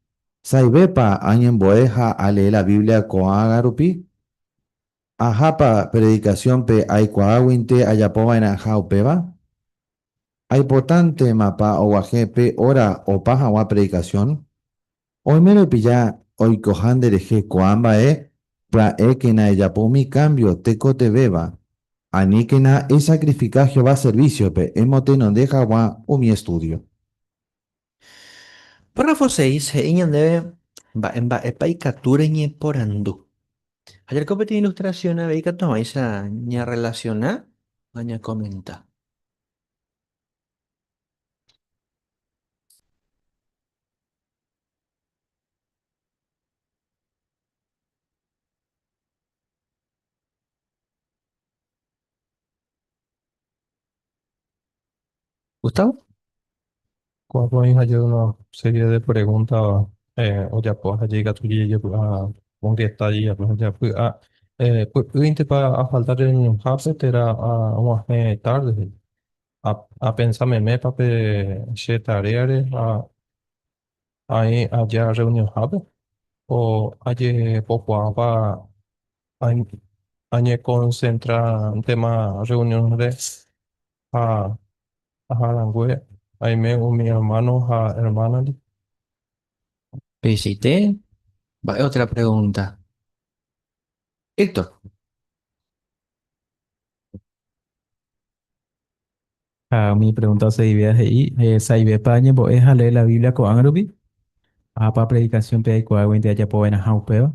Speaker 4: Sa'ivépa añembo'e ha alee la Biblia ko'ág̃a rupi? Ahápa predikasiónpe aikuaáguinte ajapova'erãha upéva? Aipotántemapa oguahẽ pe óra opa hag̃ua predikasión? Oimérõ ipilla oikoha nderehe ko'ã mba'e, pya'ékena ejapo umi kámbio tekotevẽva. Aníkena esakrifika Jehová servísiope emotenonde hag̃ua umi estúdio.
Speaker 3: Párrafo 6 he'i ñandéve mba'e mba'épa ikatu reñeporandu. Ha jareko peteĩ ilustrasión avei ikatu hag̃uáicha ñarrelasiona ha ñakomenta. Gustavo.
Speaker 13: Ko'ápe oĩ haje una serie de preguntas ojapo haje ikatu jajepy'amongeta jajepy'a py'ỹintepa afalta reunionhápe térã ag̃uahẽ tarde he'i. Apensa memépa pe che taréare ha aĩ aja reunionhápe o ajepokuaápa añekonsentrantema reunionre ha aha rangue aime umi hermano ha hermana-ndi.
Speaker 3: Peichaite, mba'e otra pregunta? Héctor.
Speaker 14: Ha umi pregunta osegivea he'i, Sa'ivépa añembo'e ha alee la Biblia ko'ág̃a rupi? Ahápa predikasiónpe aikuaáguinte ajapova'erãha upéva?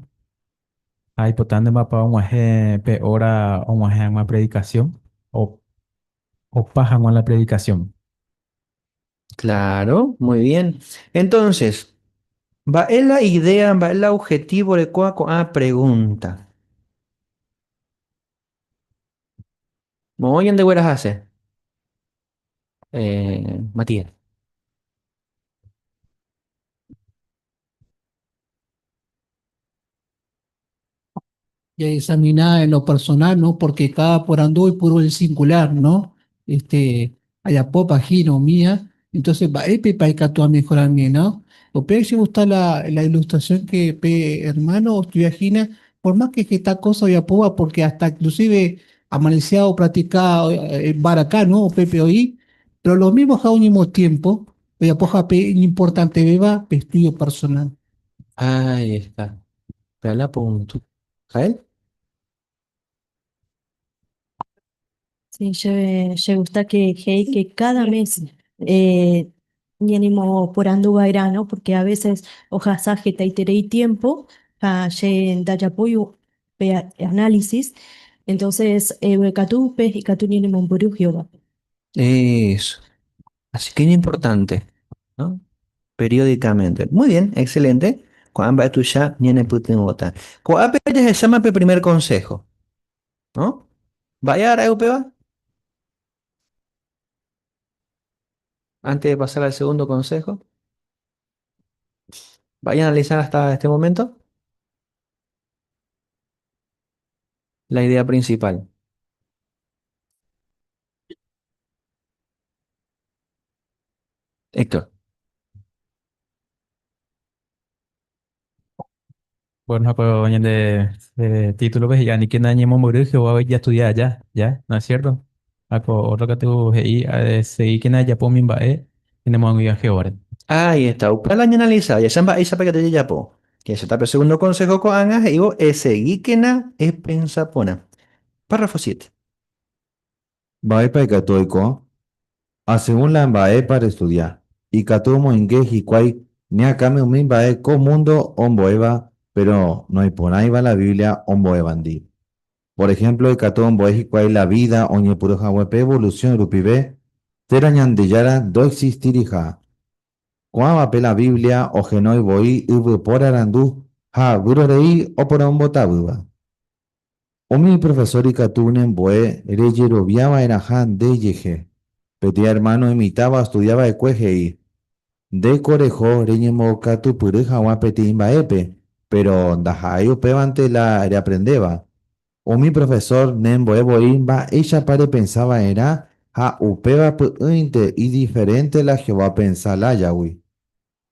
Speaker 14: Ha aipotántema og̃uahẽ pe óra og̃uahẽ hag̃ua predikasión, opa hag̃ua la predikasión?
Speaker 3: Claro, muy bien. Entonces, mba'e la idea, mba'e la objetivo rekóva ko'ã pregunta? Moõ ñandeguerahase, Matías.
Speaker 15: Y examinar en lo personal, ¿no? Porque cada porandu y puro el singular, ¿no? Este, ayapopa, gino, mía. Entonces, va, epe, pa, a mejorar mí, ¿no? O pe, si gusta la ilustración que pe, hermano, estudia gina, por más que esta cosa oyapoba, porque hasta inclusive amaneciado, practicado, baracá, ¿no? O pepe oí, pero lo mismo a un mismo tiempo, oyapoja pe, importante beba, pe estudio personal.
Speaker 3: Ahí está. Ve la punto. Jael.
Speaker 9: Sí, yo gusta que, hey, que cada mes ñanemoporandu va'erã, ¿no? Porque a veces ohasa hetaiterei tiempo ha che ndajapói pe análisis, entonces katu pe ikatu ñanemombyry Jehovápe.
Speaker 3: Eso. Así que es importante, ¿no? Periódicamente. Muy bien, excelente. Ko'ã mba'e tuicha ñanepytyvõta. Ko'ápe jahecháma pe primer consejo, ¿no? Mba'e ára upéva? Antes de pasar al segundo consejo. Vayan a analizar hasta este momento la idea principal. Héctor.
Speaker 14: Bueno, pero ñande título pues ya ni que nadie mombyry Jehová ya estudia allá, ya, ¿no es cierto? Ako otro katu he'i seguí que nadie japo mi mba'e ñanemoag̃uiva Jehováre.
Speaker 3: Ahí está, upéva la ñaanalizado, ya mba'éichapa katu jajapo. Que ese está el segundo consejo ko'ág̃a he'ívo esegíkena epensa porã. Párrafo 7.
Speaker 4: Mba'épa ikatu oiko? Asegún la mba'épa restudia, ikatu omoinge hikuái ne akãme umi mba'e ko múndo ombo'éva péro noiporãiva la Biblia ombo'évandi. Por ehémplo, ikatu ombo'e hikuái la vída oñepyrũ hague pe evolusión rupive térã Ñandejára ndoexistiriha. Ko'ãvape la Biblia ohenói voi yvypóra arandu ha vyrorei oporombotavýva. Umi profesór ikatu nembo'e rejeroviava'erãha nde jehe. Peteĩ ermáno imitãva ostudia va'ekue he'i, Ndéko reho reñembokatupyry hag̃ua peteĩ mba'épe, péro ndaha'éi upévante la reaprendéva. Umi profesór nembo'e voi mba'éichapa repensa va'erã ha upéva py'ỹinte idiferénte la Jehová opensa lájagui.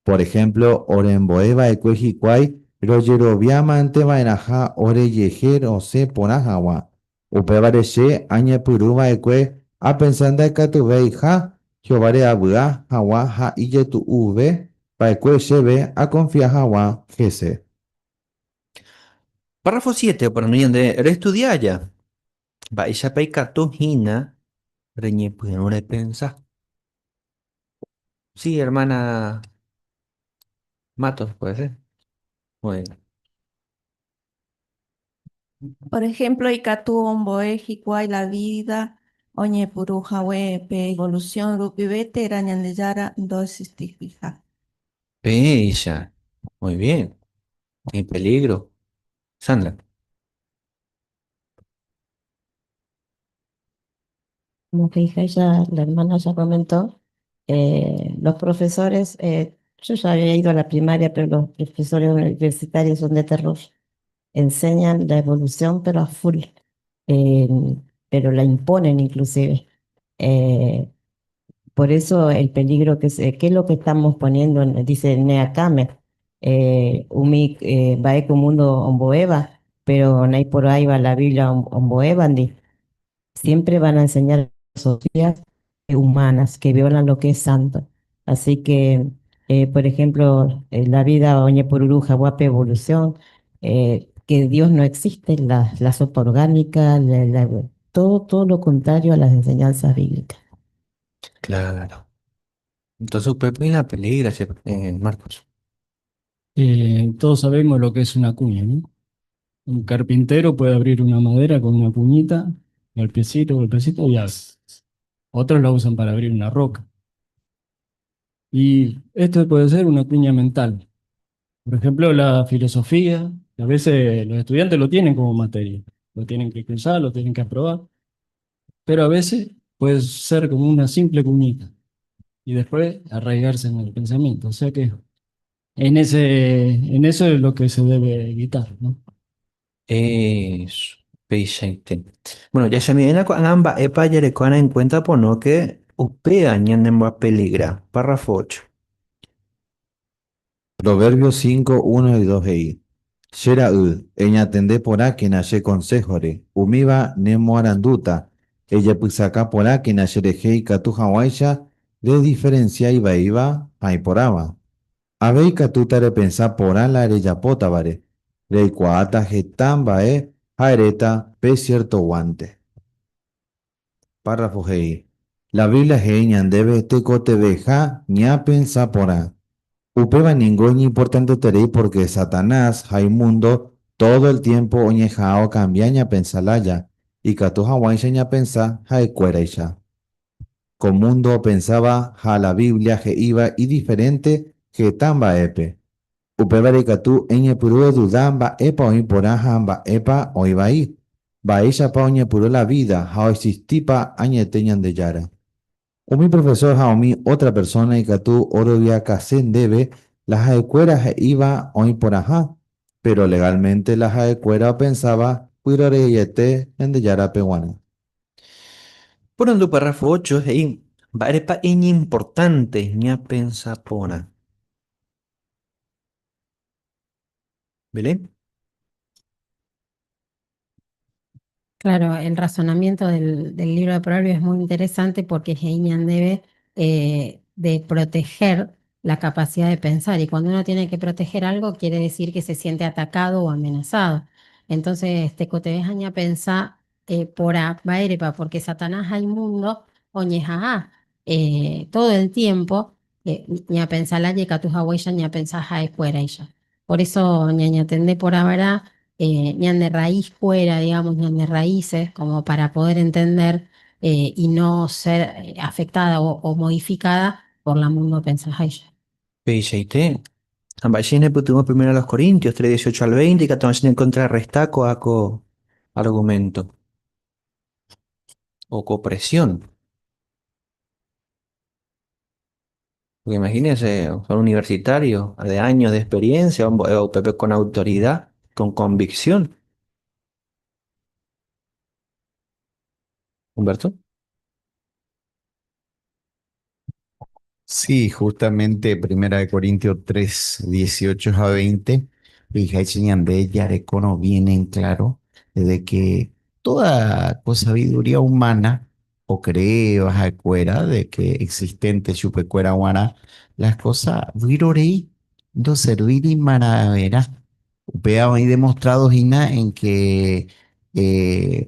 Speaker 4: Por ehémplo, orembo'e va'ekue hikuái rojeroviámante va'erãha orejehe rosẽ porã hag̃ua. Upévare che añepyrũ va'ekue apensa ndaikatuveiha Jehováre avy'a hag̃ua ha ijetu'uve va'ekue chéve akonfia hag̃ua hese.
Speaker 3: Párrafo 7 oporandu ñande restudia aja, Mba'éichapa ikatu hína reñepyrũ repensa? Sí, hermana Matos, puede ser. Muy bien.
Speaker 12: Por ejemplo, ikatu ombo'e hikuái la vida oñepyrũ hague pe evolución rupive térã Ñandejára ndoexistiha.
Speaker 3: Péicha. Muy bien. En peligro. Sandra.
Speaker 16: Como que hija, ya la hermana ya comentó, los profesores, yo ya había ido a la primaria, pero los profesores universitarios son de terror. Enseñan la evolución, pero a full, eh, pero la imponen inclusive. Eh, por eso el peligro que se, ¿qué es lo que estamos poniendo? Dice Neakame, umi mba'e ko mundo ombo'éva, pero naiporãiva la Biblia ombo'évandi. Siempre van a enseñar filosofías humanas que violan lo que es santo. Así que, por ejemplo, la vida oñepyrũ haguape evolución, que Dios no existe, la sopa orgánica, todo, todo lo contrario a las enseñanzas bíblicas.
Speaker 3: Claro. Entonces usted la peligra, Marcos.
Speaker 17: Todos sabemos lo que es una cuña, ¿no? Un carpintero puede abrir una madera con una cuñita, golpecito, golpecito, y hace. Otros la usan para abrir una roca. Y esto puede ser una cuña mental. Por ejemplo, la filosofía, que a veces los estudiantes lo tienen como materia, lo tienen que cursar, lo tienen que aprobar, pero a veces puede ser como una simple cuñita y después arraigarse en el pensamiento. O sea que en eso es lo que se debe evitar, ¿no?
Speaker 3: Eso, peichaite. Bueno, jahechamivéna ko'ág̃a mba'épa jareko'arã en cuenta ponóke upéva ñanemboapeligra. Párrafo 8.
Speaker 4: Proverbios 5, 1 y 2 he'i, Che ra'y, eñatende porãkena che konséhore, umíva nemoarandúta, ejapysaka porãkena cherehe ikatu hag̃uáicha rediferensia ivaíva ha iporãva. Avei ikatúta repensa porã la rejapótavare, reikuaáta heta mba'e ha eréta pe siertoguánte. Párrafo he'i, La Biblia he'i ñandéve tekotevẽha ñapensa porã. Upéva ningo iñimportanteterei pórke Satanás ha imúndo tódo el tiémpo oñeha'ã okambia ñapensa lája, ikatu hag̃uáicha ñapensa ha'ekuéraicha. Ko múndo opensáva ha la Biblia he'íva idiferénte heta mba'épe. Upévare ikatu eñepyrũ eduda mba'épa oĩ porã ha mba'épa oĩ vai, mba'éichapa oñepyrũ la vída ha oexistípa añete Ñandejára. Umi profesór ha umi ótra persóna ikatu oroviakase ndéve la ha'ekuéra he'íva oĩ porãha, péro legálmente la ha'ekuéra opensáva vyroreiete Ñandejárape g̃uarã.
Speaker 3: Porandu párrafo 8 he'i, Mba'érepa iñimportánte ñapensa porã? Belén.
Speaker 18: Claro, el razonamiento del libro de Proverbios es muy interesante porque he'i ñandéve de proteger la capacidad de pensar y cuando uno tiene que proteger algo quiere decir que se siente atacado o amenazado. Entonces, tekotevẽha ñapensa porã mba'érepa porque Satanás ha imundo oñeha'ã todo el tiempo ñapensa lája ikatu haguéicha ñapensa ha'ekuéraicha. Por eso ñañatende porãva'erã ñande raíz kuéra, digamos, ñande raíces, como para poder entender y no ser afectada o modificada por la mundo pensaháicha.
Speaker 3: Peichaite. Ha mba'éicha ñanepytyvõ Primera a los Corintios 3, 18 al 20 ikatu hag̃ua ñakontrarresta ko'ã ko argumento o ko presión. Porque imagínense, son universitarios de años de experiencia, pepe con autoridad, con convicción. Humberto.
Speaker 10: Sí, justamente Primera de Corintios 3, 18 a 20, y Yarecono viene en claro de que toda sabiduría humana, o cree baja de que existente chupecuera guara, las cosas virorei, do servir y maravera. Vea ahí demostrado, Gina, en que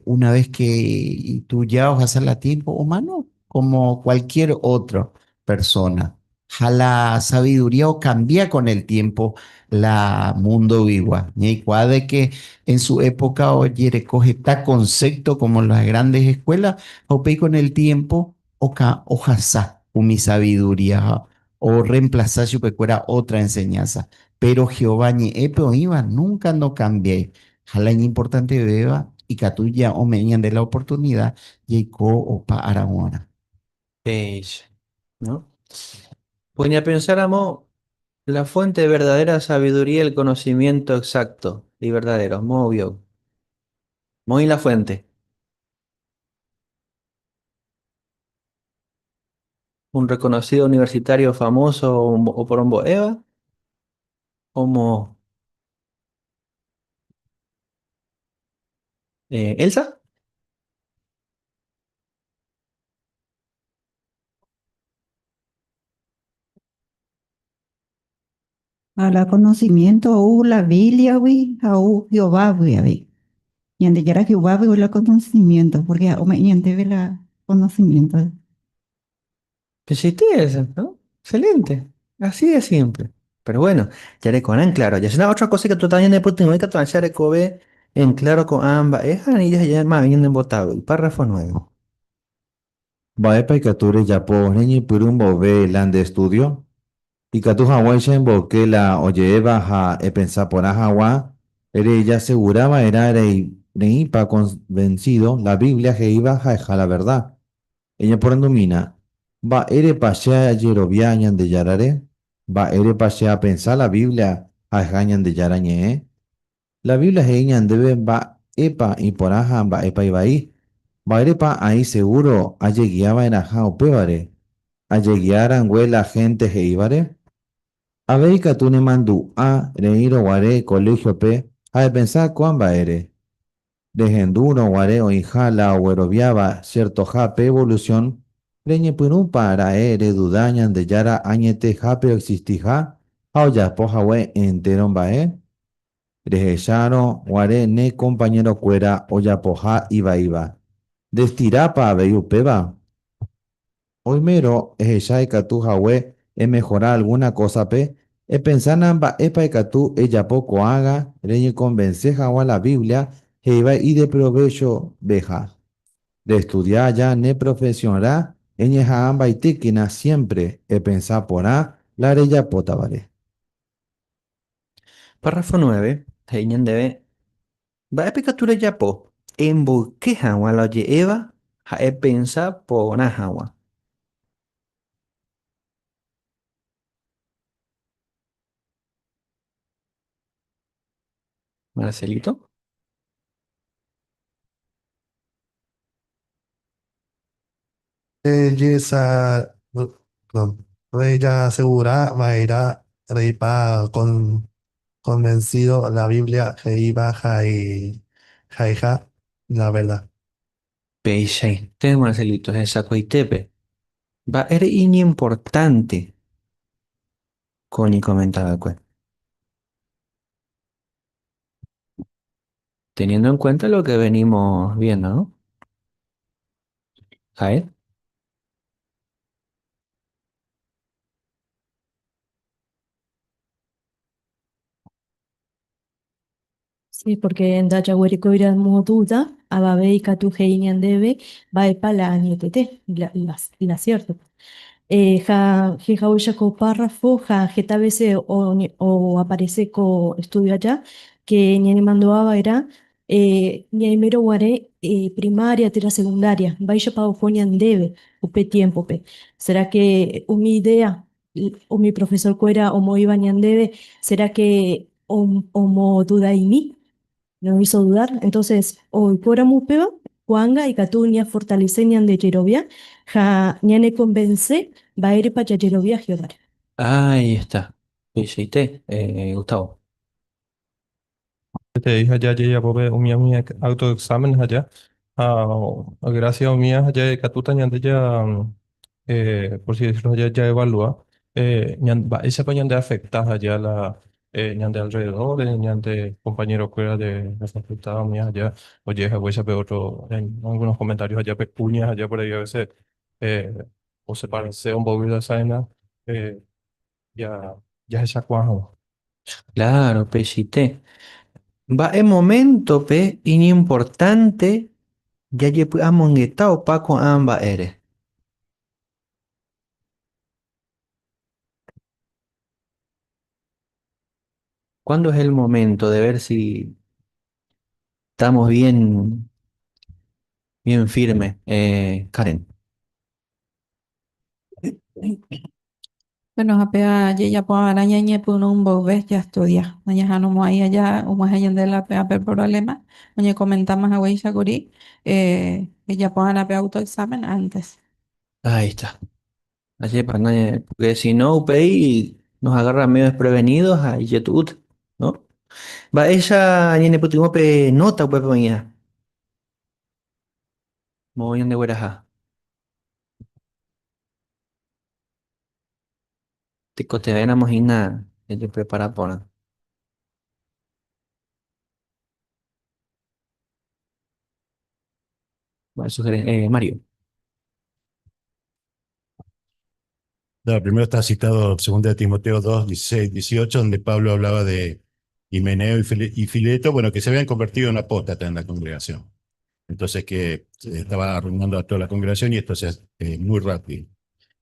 Speaker 10: una vez que tú ya vas a hacer la tiempo humano, como cualquier otra persona, la sabiduría o cambia con el tiempo la mundo viva. Y de que en su época oye recoge está concepto como las grandes escuelas, o con el tiempo oca ojasá mi sabiduría o reemplazar su pecuera otra enseñanza. Pero Jehová ni epe iba nunca no cambié. Jala importante beba y catuya o me de la oportunidad y o pa araguana.
Speaker 3: ¿No? Pues ni a pensáramos la fuente de verdadera sabiduría, el conocimiento exacto y verdadero, muy obvio. Muy la fuente. Un reconocido universitario famoso o por un Eva, como Elsa.
Speaker 19: A la conocimiento o la Biblia, wi, au Jehová, wi, Y ande ya Jehová, wi, la conocimiento, porque o me ñande la conocimiento.
Speaker 3: Pensiste eso, ¿no? Excelente. Así de simple. Pero bueno, ya le en claro. Ya es una otra cosa que tú también de puto que tú ya en claro con ambas. Es anillas ya más bien embotado. El párrafo 9.
Speaker 4: Mba'épa ikatu rejapo reñepyrũ lan de estudio? Ikatu hag̃uáicha emboyke la oje'éva ha epensá porã hag̃ua rejaseguráva'erã reĩpa convencido la Biblia he'íva ha'eha la verdad. Eñeporandumína, mba'érepa che ajerovia Ñandejárare? Mba'érepa che apensa la Biblia ha'eha Ñandejára ñe'ẽ? La Biblia he'i ñandéve mba'épa iporã ha mba'épa ivai. Mba'érepa aĩ seguro ajeguiava'erãha upévare? Ajeguiarangue la gente he'ívare? Avei ikatu nemandu'a reĩrõguare colegio-pe ha epensa ko'ã mba'ére. Rehendúrõguare oĩha la ogueroviáva ciertoha pe evolución, reñepyrũpa ra'e reduda Ñandejára añetehápe oexistiha ha ojapohague entero mba'e? Rehechárõguare ne compañerokuéra ojapoha ivaíva. Ndestirápa avei upéva? Oimérõ ehecha ikatu hague emejora alguna cosa-pe, epensána mba'épa ikatu ejapo ko'ág̃a reñeconvence hag̃ua la Biblia he'íva ideprovechoveha. Reestudia aja ne profesión-rã eñeha'ãmbaitékena siempre epensa porã la rejapótavare.
Speaker 3: Párrafo 9. He'i ñandéve mba'épa ikatu rejapo emboyke hag̃ua la oje'éva ha epensa porã hag̃ua. Marcelito.
Speaker 6: Ella, perdón, ella asegura va reipa con convencido la Biblia he'íva ha'eha la verdad.
Speaker 3: Peichaite Marcelito hesakuaitépe. Mba'ére iñimportante ko oñecomentava'ekue. Teniendo en cuenta lo que venimos viendo, ¿no? Jael.
Speaker 9: Sí, porque ndajaguerekóiramo duda, avave ikatu he'i ñandéve mba'épa la añetete, la cierto. Ja he'íháicha ko párrafo ja heta vece o aparece ko estudio allá que ñanemandu'ava'erã ñaimerõguare primaria térã secundaria mba'éichapa oho ñandéve upe tiempo-pe. ¿Será que umi idea Umi profesorkuéra omoĩva ñandéve, será que omodudaimi? Nos hizo dudar. Entonces, oikóramo upéva, ko'ág̃a ikatu ñafortalece ñande jerovia ha ñaneconvence mba'érepa jajerovia Jehováre.
Speaker 3: Ahí está. Peichaite, Gustavo.
Speaker 13: Peteĩ aja jajapópe umi umi autoexámenes aja, ha gracias umi aja ikatúta ñande ya, por si decirlo, ya, ya evalúa mba'éichapa ñande afecta allá la ñande alrededor, ñande compañero kuéra de la facultad umi allá, oye haguéichape otro, en algunos comentarios allá pe cuñas allá por ahí a veces o se parece un poquito a esa vaina, ya, ya hechakuaa.
Speaker 3: Claro, peichaite. Mba'e momentope iñimportante jajepy'amongeta opa ko'ã mba'ére. ¿Cuándo es el momento de ver si estamos bien, bien firme? Karen.
Speaker 20: Bueno, apea jajapova'erã ñañepyrũ mboyve jaestudia. Nañaha'arõmo'ãi aja og̃uahẽ ñande la pe problema oñecomentama haguéichakuri ejapova'erã pe autoexamen antes.
Speaker 3: Ahí está. Ajépa, porque si no, upéi nos agarra medio desprevenidos ha ijetu'úta, ¿no? Mba'éicha ñanepytyvõ pe nota upépe oĩha. Moõ ñandegueraha. Tekotevẽramo hína jajeprepara porã. Mba'e Mario.
Speaker 5: No, primero está citado 2 de Timoteo 2, 16, 18, donde Pablo hablaba de Himeneo y Fileto, bueno, que se habían convertido en apóstatas en la congregación. Entonces que estaba arruinando a toda la congregación y esto se hace muy rápido.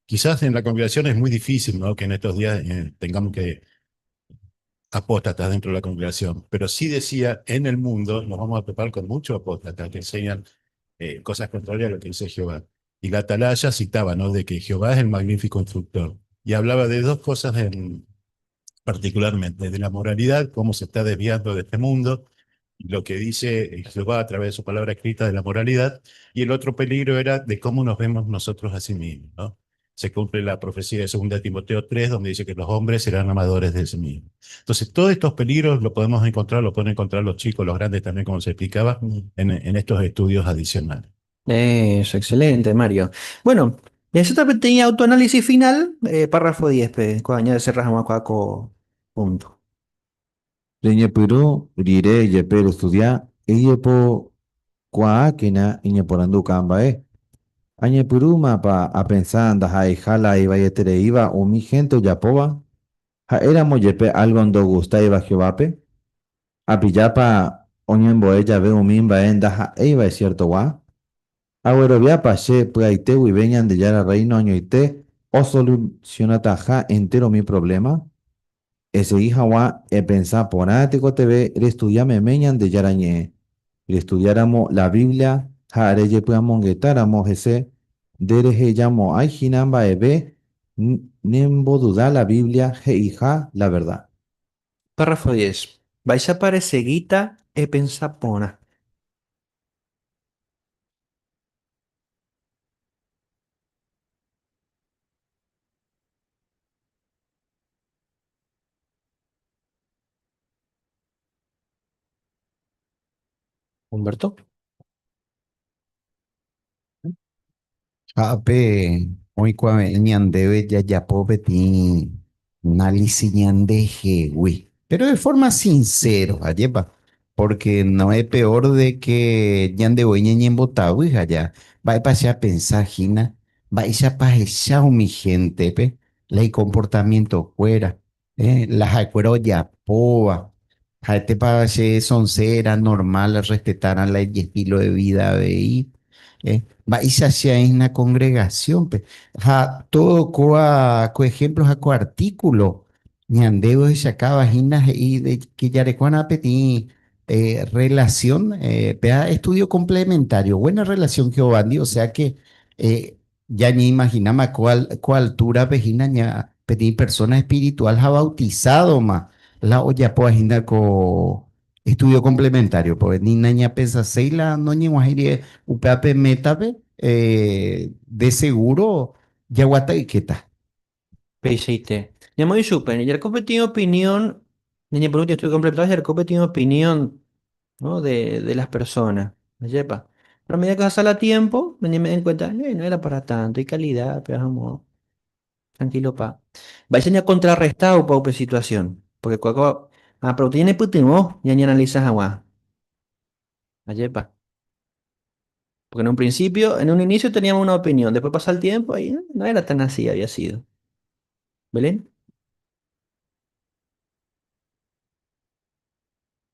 Speaker 5: Quizás en la congregación es muy difícil, ¿no?, que en estos días tengamos que apóstatas dentro de la congregación, pero sí decía, en el mundo nos vamos a topar con muchos apóstatas que enseñan cosas contrarias a lo que dice Jehová. Y la atalaya citaba, ¿no?, de que Jehová es el magnífico instructor. Y hablaba de dos cosas particularmente, de la moralidad, cómo se está desviando de este mundo, lo que dice Jehová a través de su palabra escrita de la moralidad, y el otro peligro era de cómo nos vemos nosotros a sí mismos, ¿no? Se cumple la profecía de 2 Timoteo 3, donde dice que los hombres serán amadores de sí mismos. Entonces, todos estos peligros lo podemos encontrar, lo pueden encontrar los chicos, los grandes también, como se explicaba, en estos estudios adicionales.
Speaker 3: Eso, excelente, Mario. Bueno, eso también tenía autoanálisis final, párrafo 10, pe, cuando cerramos cuaco punto.
Speaker 4: Reñepyrũ rire jepe restudia ejepokuaákena iñeporandu ko'ã mba'e. Añepyrũmapa apensa ndaha'eiha la ivaietereíva umi hénte ojapóva ha'éramo jepe algo ndogustáiva Jehovápe? Apillápa oñembo'e jave umi mba'e ndaha'éiva ciertogua? Agueroviápa che py'aite guive Ñandejára Reino añoite osolucionataha entero umi problema? Esegi hag̃ua epensa porã tekotevẽ restudia meme Ñandejára Ñe'ẽ. Restudiáramo la Biblia ha rejepy'amongetáramo hese, nderehejamo'ãi hína mba'eve nemboduda la Biblia he'iha la verdad.
Speaker 3: Párrafo 10. Mba'éichapa resegíta epensa porã. Humberto.
Speaker 10: Ha pe oikuave'ẽ ñandéve jajapo peteĩ análisis ñandejegui, pero de forma sincero, ajépa, porque no es peor de que ñandevoi ñañembotavy allá. Mba'épa che apensa hína, mba'éichapa ahecha umi géntepe, la icomportamiento-kuéra, la ha'ekuéra ojapóva, ha'etépa che soncera, normal, respetaran la ijestilo de vida avei, mba'éicha che aĩna congregación-pe. Ha todo kóva ko ejemplo ha ko artículo ñandéve ohechakáva hína he'i de que jarekuárã peteĩ relación, péva estudio complementario, buena relación Jehovándi, o sea que jañeimagináma ko altura-pe hína ña. Peteĩ persona espiritual ha bautizado-ma la ojapóva hína ko estudio complementario, porque ni nañapensaséi la noñeg̃uahẽi rire upéva pe métape, de seguro jaguata ykéta.
Speaker 3: Peichaite. Ñamoĩ chupe, jareko peteĩ opinión, ñañepyrũ estudio complementario, jareko peteĩ opinión, ¿no? De las personas. Ajépa. Pero a medida que pasa el tiempo, me en cuenta, no era para tanto, y calidad, pero vamos, tranquilo, pa. Vais a contrarrestar un poco situación. Porque cuando, ah, pero tiene putimo, ya ni analizas agua. Ajépa. Porque en un principio, en un inicio teníamos una opinión, después pasa el tiempo y no era tan así, había sido. ¿Belén?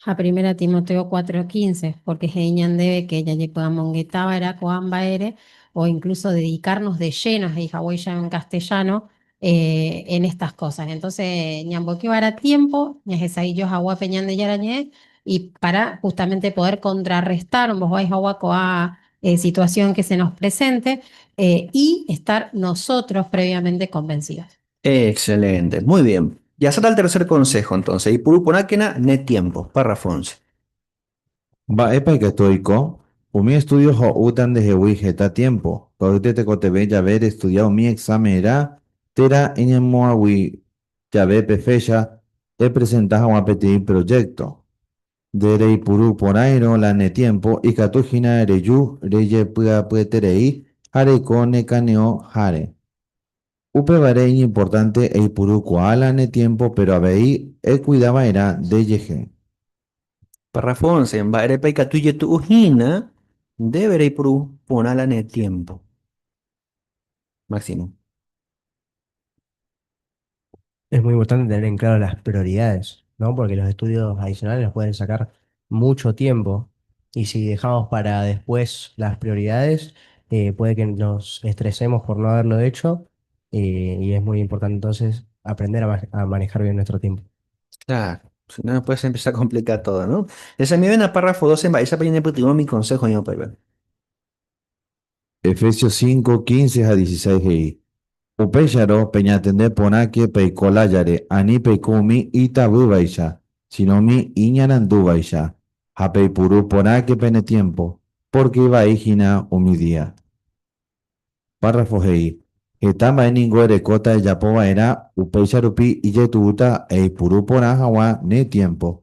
Speaker 18: A primera Timoteo 4:15, porque he'i ñandéve que jajepy'amongetáva ko'ã mba'ére, o incluso dedicarnos de lleno, he'i haguéicha en castellano, en estas cosas. Entonces, ñamboykéva'erã tiempo, ñahesa'ỹijo hag̃ua pe Ñandejára ñe'ẽ, y para justamente poder contrarrestar ombohovái hag̃ua ko'ã situación que se nos presente y estar nosotros previamente convencidos.
Speaker 3: Excelente, muy bien. Ya será el tercer consejo entonces. Eipuru porãkena ne tiempo. Párrafo 11.
Speaker 4: Mba'épa ikatu oiko? Umi estudio ho'úta ndehegui heta tiempo. Ko'ýte tekotevẽ jave restudia umi examen-rã térã eñemoag̃ui jave pe fecha epresenta hag̃ua peteĩ proyecto. Nde reipuru porãirõ la ne tiempo ikatu hína reju rejepy'apyeterei ha reiko ne kane'õ háre. Upévare iñimportánte eipurukuaa la ne tiempo péro avei ekuida va'erã ndejehe.
Speaker 3: Párrafo 11. Mba'érepa ikatu ijetu'u hína ndéve reipuru porã la ne tiempo. Máximo.
Speaker 21: Es muy importante tener en claro las prioridades, ¿no? Porque los estudios adicionales nos pueden sacar mucho tiempo y si dejamos para después las prioridades, puede que nos estresemos por no haberlo hecho y es muy importante entonces aprender a manejar bien nuestro tiempo.
Speaker 3: Claro, si no después se empieza a complicar todo, ¿no? Ese mi ven párrafo 12, mba'éichapa ñanepytyvõ mi consejo, ño Pepe.
Speaker 4: Efesios 5, 15 ha 16 he'i, Upéicharõ, peñatende porãke peiko lájare, ani peiko umi itavývaicha, síno umi iñarandúvaicha, ha peipuru porãke pene tiémpo, pórke ivai hína umi día. Párrafo he'i, Heta mba'e ningo erekóta ejapo va'erã, upéicha rupi ijetu'úta eipuru porã hag̃ua ne tiémpo.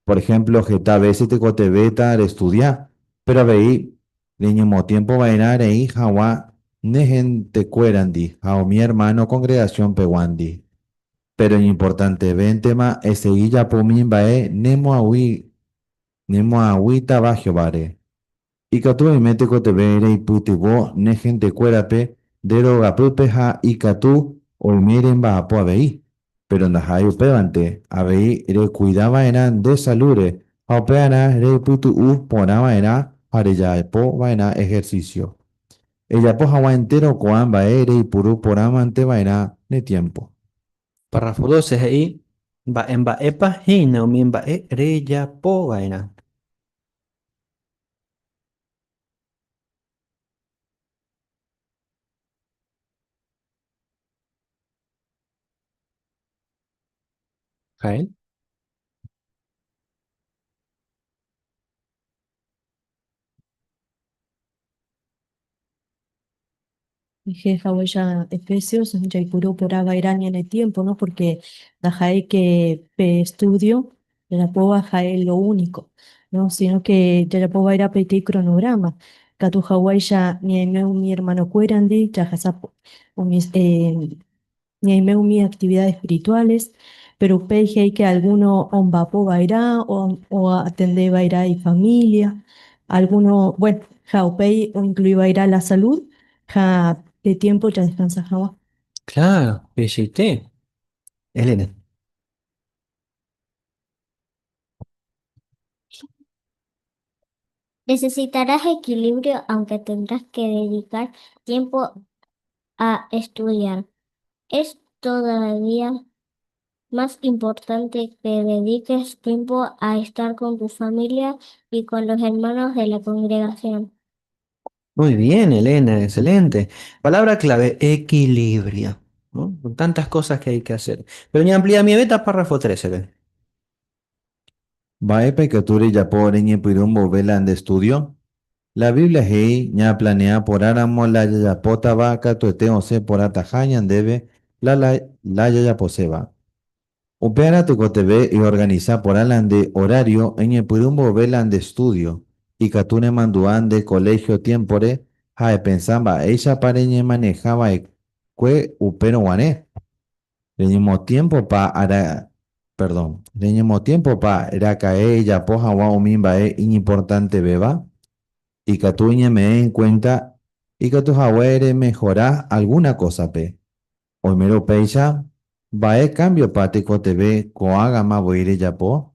Speaker 4: Por ehémplo, heta vése tekotevẽta restudia, péro avei reñemotiémpo va'erã reĩ hag̃ua ne hentekuérandi ha umi ermáno kongregasión-peguándi. Péro iñimportantevéntema esegi japo umi mba'e nemoag̃uítava Jehováre. Ikatu oime tekotevẽ reipytyvõ ne hentekuérape nde rogapýpe ha ikatu oime remba'apo avei. Péro ndaha'éi upévante, avei rekuida va'erã nde salúre ha upearã reipytu'u porã va'erã ha rejapo va'erã ehersísio. Ejapo hag̃ua entéro ko'ã mba'e reipuru porãmante va'erã ne tiémpo.
Speaker 3: Párrafo 12 he'i, Mba'e mba'épa hína umi mba'e rejapo va'erã. Jael.
Speaker 9: He'i haguéicha Efesios jaipuru porã va'erã ñane tiempo, ¿no? Porque ndaha'éi que pe estudio jajapóva ha'e lo único, ¿no? Sino que jajapo va'erã peteĩ cronograma. Katu haguáicha ñaime umi hermanokuérandi jahasa umi ñaime umi actividades espirituales, pero upéi he'i que alguno omba'apo va'erã o atende va'erã ifamilia, alguno, bueno, ha upéi oinclui va'erã la salud ha pe tiempo jadescansa hag̃ua.
Speaker 3: Claro, peichaite. Elena.
Speaker 22: Necesitarás equilibrio aunque tendrás que dedicar tiempo a estudiar. Es todavía más importante que dediques tiempo a estar con tu familia y con los hermanos de la congregación.
Speaker 3: Muy bien, Elena, excelente. Palabra clave, equilibrio. ¿No? Con tantas cosas que hay que hacer. Pero ñaampliamivéta párrafo 13, ve.
Speaker 4: Mba'épa ikatu rejapo reñepyrũ mboyve la nde estudio? La Biblia he'i ñaplanea porãramo la jajapótava katuete osẽ porãtaha ñandéve la la jajaposéva. Upearã tekotevẽ eorganisa porã la nde horario eñepyrũ mboyve la nde estudio. Ikatu nemandu'a nde colegio tiémpore ha epensa mba'éichapa reñemaneha va'ekue upérõ guare. Reñemotiémpopa ara, perdón, reñemotiémpopa raka'e ejapo hag̃ua umi mba'e iñimportantevéva? Ikatu eñeme'ẽ en cuenta ikatu hague remehora algúna kósape. Oimérõ upéicha, mba'e kámbiopa tekotevẽ ko'ág̃ama voi rejapo?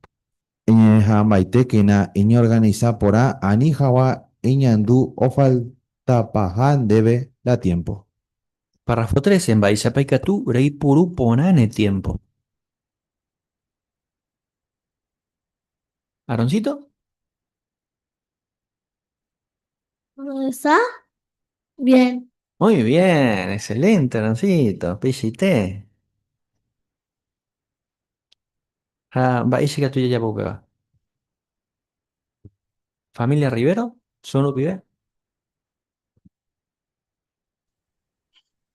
Speaker 4: Eñeha'ãmbaitékena eñeorganisa porã ani hag̃ua eñandu ofaltapaha ndéve la tiémpo.
Speaker 3: Párrafo 13, Mba'éichapa ikatu reipuru porã ne tiémpo? Aaroncito?
Speaker 22: ¿Está bien?
Speaker 3: Muy bien, excelente, Aaroncito. Peichaite. Ha mba'éicha ikatu jajapo upéva? Familia Rivero, son rupive?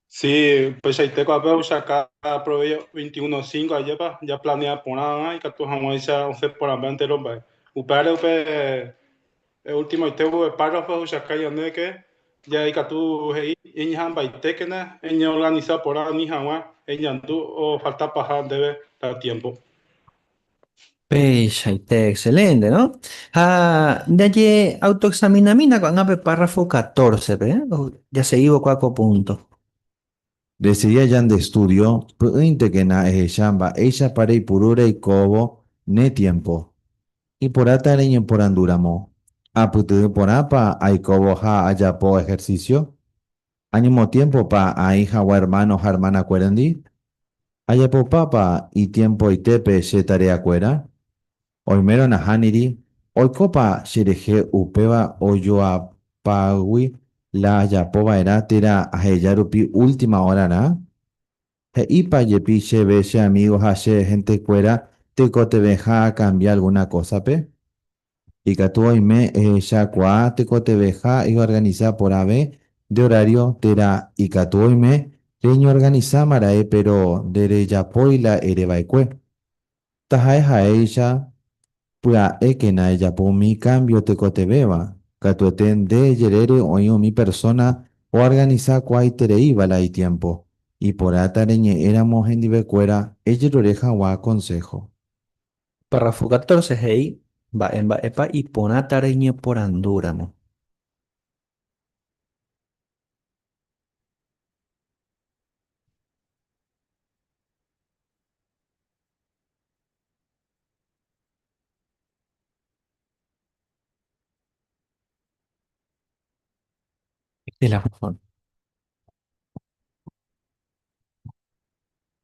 Speaker 1: Sí, peichaite ko'ápe ohechauka Proverbio 21:5 ajépa japlanea porãva ikatu hag̃uáicha osẽ porãmba entéro mba'e. Upévare upe ultimoite upe párrafo ohechauka ñande ke ja ikatu he'i eñeha'ãmbaitékena eñeorganisa porã ani hag̃ua eñandu ofaltapaha ndéve la tiémpo.
Speaker 3: Peichaite, excelente, no? Ha ndaje autoexaminamína ko'ág̃a pe párrafo 14-pe, jaseguívo kua ko punto.
Speaker 4: Resegi aja nde estudio, py'ỹintekena ehecha mba'éichapa reipuru reikóvo ne tiémpo. Iporãta reñeporandúramo, Apyty'ỹ porãpa aikóvo ha ajapo ehersísio? Añemotiémpopa aĩ hag̃ua ermáno ha ermanakuérandi? Ajapopápa itiempoitépe che tareakuéra? Oimérõ nahániri, oikópa cherehe upéva ojoapágui la ajapo va'erã térã aheja rupi última orarã? He'ípa jepi chéve che amígo ha che hentekuéra tekotevẽha akambia algúna kósape? Ikatu oime ehechakuaa tekotevẽha eorganisa porãve nde horario térã ikatu oime reñeorganisáma ra'e péro nderejapói la ere va'ekue. Taha'e ha'éicha, pya'ékena ejapo umi kámbio tekotevẽva, katuete nde jerére oĩ umi persóna oorganisakuaaitereíva la itiémpo. Iporãta reñe'ẽramo hendivekuéra ejerure hag̃ua konsého.
Speaker 3: Párrafo 14 he'i, Mba'e mba'épa iporãta reñeporandúramo. Estela, por favor.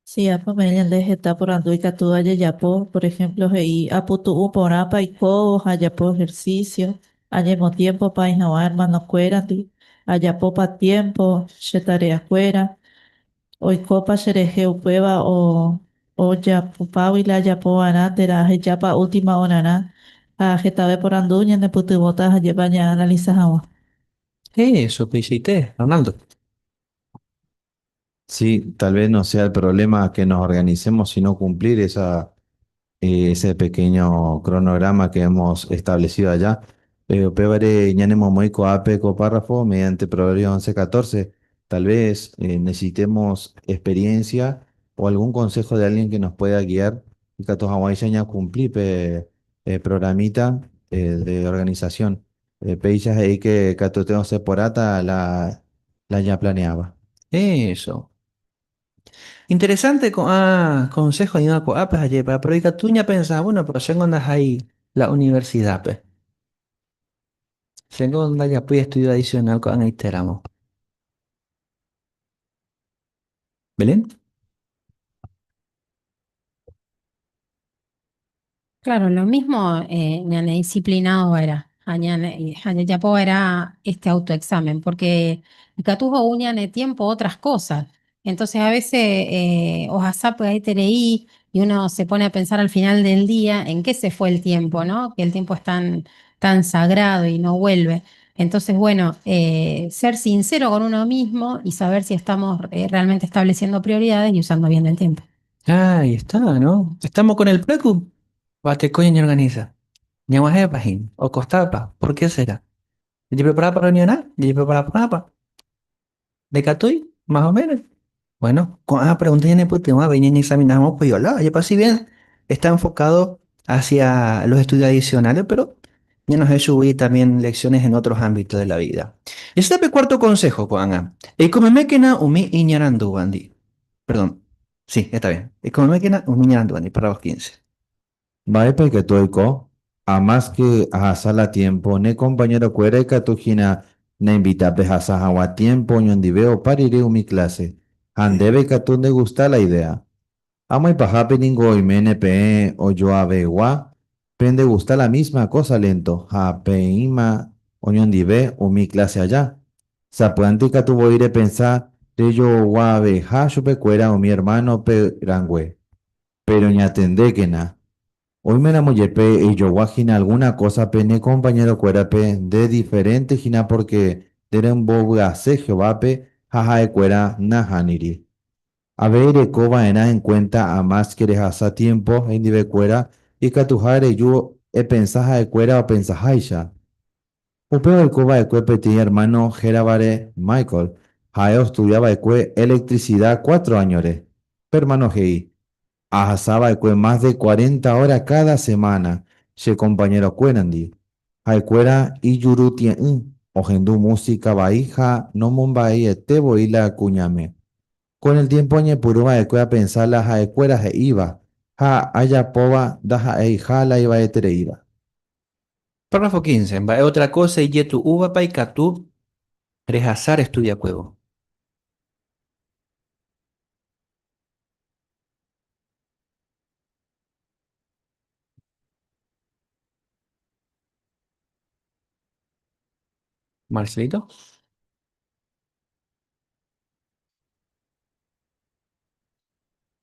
Speaker 12: Sí, ápame ñande heta porandu ikatúva jajapo, por ejemplo, he'i aputu'u porãpa aikóvo ha ajapo ejercicio, añemotiémpopa aĩ hag̃ua hermanokuérandi, ajapópa tiempo che tareakuéra, oikópa cherehe upéva o ojapopágui la ajapova'erã térã ahejápa última horarã ha hetave porandu ñanepytyvõta ajépa ñaanalisa hag̃ua.
Speaker 3: Eso, peichaite, Ronaldo.
Speaker 4: Sí, tal vez no sea el problema que nos organicemos, sino cumplir esa, ese pequeño cronograma que hemos establecido allá. Upévare ñanemomoĩ ko'ápe ko párrafo mediante Proverbios 11:14. Tal vez necesitemos experiencia o algún consejo de alguien que nos pueda guiar ikatu hag̃uáicha ñakumpli pe programita de organización. Péicha he'i ke katuete osẽ porãta la la ñaplaneáva.
Speaker 3: Eso. Interesante ko'ã consejo oĩva ko'ápe ajépa, pero ikatu ñapensa, bueno, pero chéngo ndahái la universidad-pe. Chéngo ndajapói estudio adicional ko'ag̃aitéramo. Belén?
Speaker 18: Claro, lo mismo ñane disciplinado era, ha ñane, ha jajapo era este autoexamen, porque ikatu ho'u ñane tiempo otras cosas. Entonces a veces ohasa pya'eterei y uno se pone a pensar al final del día en qué se fue el tiempo, ¿no? Que el tiempo es tan, tan sagrado y no vuelve. Entonces, bueno, ser sincero con uno mismo y saber si estamos realmente estableciendo prioridades y usando bien el tiempo.
Speaker 3: Ahí está, ¿no? Estamos con el precu. Batecoña y organiza. Ñaguajepajín o costapa. ¿Por qué será? ¿Y preparada para reunionar? ¿Y preparada para ¿De Catuy? Más o menos. Bueno, con esa pregunta ya pues te venir examinamos pues yo la, ya si bien está enfocado hacia los estudios adicionales, pero ya nos he subido también lecciones en otros ámbitos de la vida. Este es el cuarto consejo, Juan. Eikomemékena umi iñarandu bandi. Perdón. Sí, está bien. Eikomemékena umi iñarandu bandi, párrafo 15.
Speaker 4: Mba'épa ikatu oiko? Amáske ahasa la tiempo, ne compañero-kuéra ikatu hína neinvita pehasa hag̃ua tiempo oñondive opa rire umi clase, ha ndéve ikatu ndegusta la idea. Amo ipahápe ningo oiméne peẽ ojoavegua, pendegusta la misma cosa lento ha peĩma oñondive umi clase aja. Sapy'ánte ikatu voi repensa rejoguaveha chupekuéra umi hermano-pe rangue. Péro ñatendékena, oiméramo jepe ejogua hína algúna kósape ne kompañerokuérape nde diferénte hína pórke nde rembovy'ase Jehovápe ha ha'ekuéra nahániri. Avei ereko va'erã enkuénta amáske rehasa tiémpo hendivekuéra ikatuha reju epensa ha'ekuéra opensaháicha. Upéva oiko va'ekue peteĩ ermáno héravare Michael, ha'e ostudia va'ekue elektrisida cuatro áñore. Pe ermáno he'i, Ahasa va'ekue mas de cuarenta óra káda semána che kompañerokuérandi. Ha'ekuéra ijurutie'ỹ, ohendu músika vai ha nomomba'eiete voi la kuñáme. Con el tiempo añepyrũ va'ekue apensa la ha'ekuéra he'íva ha ajapóva ndaha'eiha la ivaietereíva.
Speaker 3: Párrafo 15. Mba'e otra cosa ijetu'úvapa ikatu rehasa restudiakuévo? Marcelito.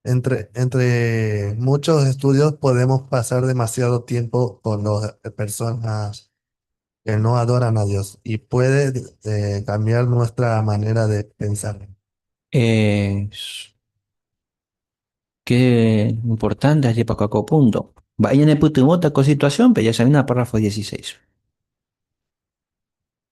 Speaker 6: Entre muchos estudios podemos pasar demasiado tiempo con las personas que no adoran a Dios y puede cambiar nuestra manera de pensar.
Speaker 3: Qué importante ajépa ko punto. Mba'e ñanepytyvõta ko situación-pe, jahechamína párrafo 16.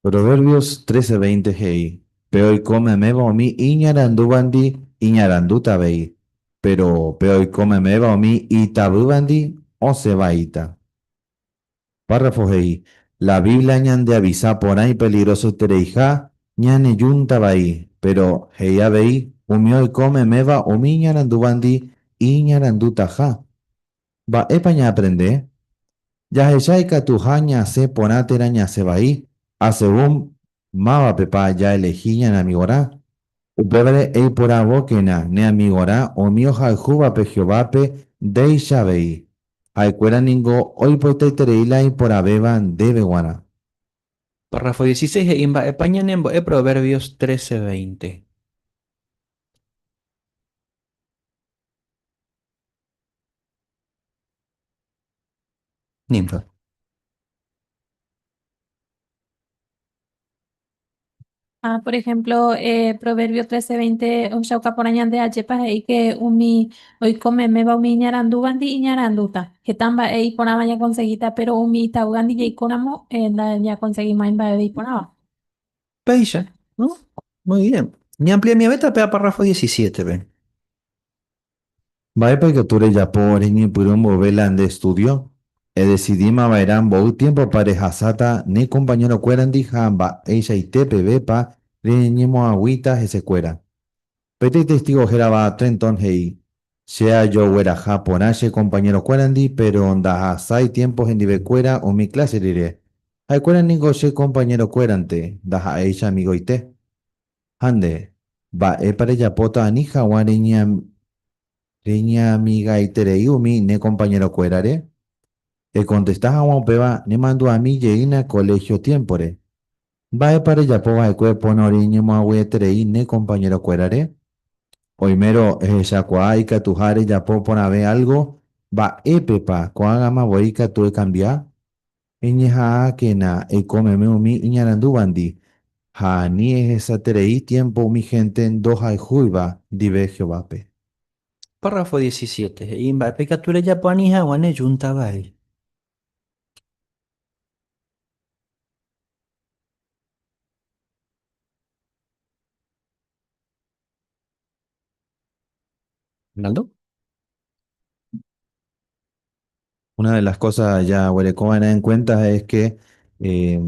Speaker 4: Proverbios 13:20 he'i, Pe oiko meméva umi iñarandúvandi iñarandúta avei, péro pe oiko meméva umi itavývandi osẽ vaíta. Párrafo he'i, La Biblia ñandeavisa porã ipeligrosoitereiha ñanejúnta vai, péro he'i avei umi oiko meméva umi iñarandúvandi iñarandutaha. Mba'épa ñaaprende? Jahecha ikatuha ñasẽ porã térã ñasẽ vai, asegún mávapepa jaelehi ñane amigorã. Upévare eiporavókena ne amigorã umi ohayhúvape Jehovápe ndéicha avei. Ha'ekuéra ningo oipotaiterei la iporãvéva ndéve g̃uarã.
Speaker 3: Párrafo 16 he'i mba'épa ñanembo'e Proverbios 13:20. Nimrod.
Speaker 11: Ah, por ejemplo, Proverbio 13:20 ohechauka porã ñande ajépa he'i que umi oiko meméva umi iñarandúvandi iñarandúta. Heta mba'e iporãva ñakonsegíta, pero umi itavýandi jaikóramo ndañakonsegimo'ãi mba'eve iporãva.
Speaker 3: Péicha, ¿no? Muy bien. Ñaampliamivéta pe párrafo 17-pe.
Speaker 4: Mba'épa ikatu rejapo reñepyrũ mboyve la nde estúdio? Edesidíma va'erã mboy tiémpopa rehasáta ne kompañerokuérandi ha mba'eichaite pevépa reñemoag̃uíta hesekuéra. Peteĩ Testígo hérava Trenton he'i, Che ajogueraha porã che kompañerokuérandi, péro ndahasái tiémpo hendivekuéra umi kláse rire. Ha'ekuéra ningo che kompañerokuérante, ndaha'éi che amigoite. Ha nde, mba'épa rejapóta ani hag̃ua reñeamigaiterei umi ne kompañerokuérare? Ekontesta hag̃ua upéva nemandu'ami jeýna koléhio tiémpore. Mba'épa rejapo va'ekue pono reñemoag̃uieterei ne kompañerokuérare? Oimérõ ehechakuaa ikatuha rejapo porãve álgo, mba'épepa ko'ág̃ama voi ikatu ekambia? Eñeha'ãkena eiko meme umi iñarandúvandi ha ani ehesaterei tiémpo umi hénte ndohayhúiva ndive Jehovápe.
Speaker 3: Párrafo 17. He'i mba'épa ikatu rejapo ani hag̃ua ne júnta vai. Ronaldo.
Speaker 4: Una de las cosas ya tener en cuenta es que eh,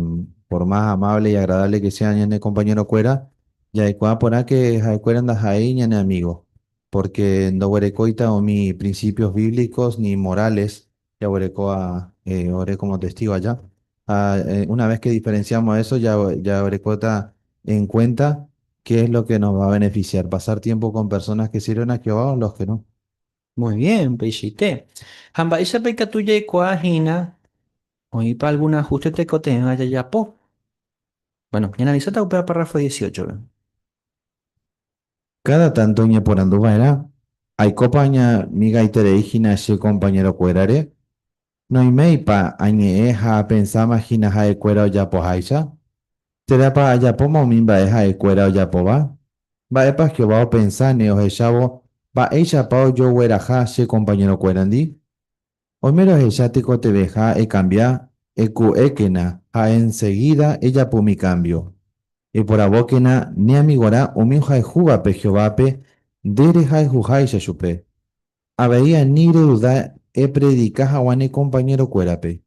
Speaker 4: por más amable y agradable que sea ñane compañero kuéra, jaikuaa porã que ha'ekuéra ndaha'éi ñane amigo, porque ndoguerekóita umi principios bíblicos ni morales jaguerekóva ore como testigo allá. Ah, una vez que diferenciamos eso, ya, ya en cuenta qué es lo que nos va a beneficiar, pasar tiempo con personas que sirven a Jehová o los que no.
Speaker 3: Muy bien, peichaite. Ha mba'éichapa ikatu jaikuaa hína oĩpa algún ajuste tekotevẽva jajapo. Bueno, ñaanalizáta upéva párrafo 18-pe.
Speaker 4: Cada tanto ñeporanduva'erã, Aikópa añamigaiterei hína che kompañerokuérare? Noiméipa añe'ẽ ha apensáma hína ha'ekuéra ojapoháicha? Térãpa ajapóma umi mba'e ha'ekuéra ojapóva? Mba'épa Jehová opensáne ohechávo mba'éichapa ojogueraha che kompañerokuérandi? Oimérõ ehecha tekotevẽha ekambia, eku'ékena ha ensegída ejapo umi kámbio. Eiporavókena ne amigorã umi ohayhúvape Jehovápe nde rehayhuháicha chupe. Avei ani reduda epredika hag̃ua ne kompañerokuérape.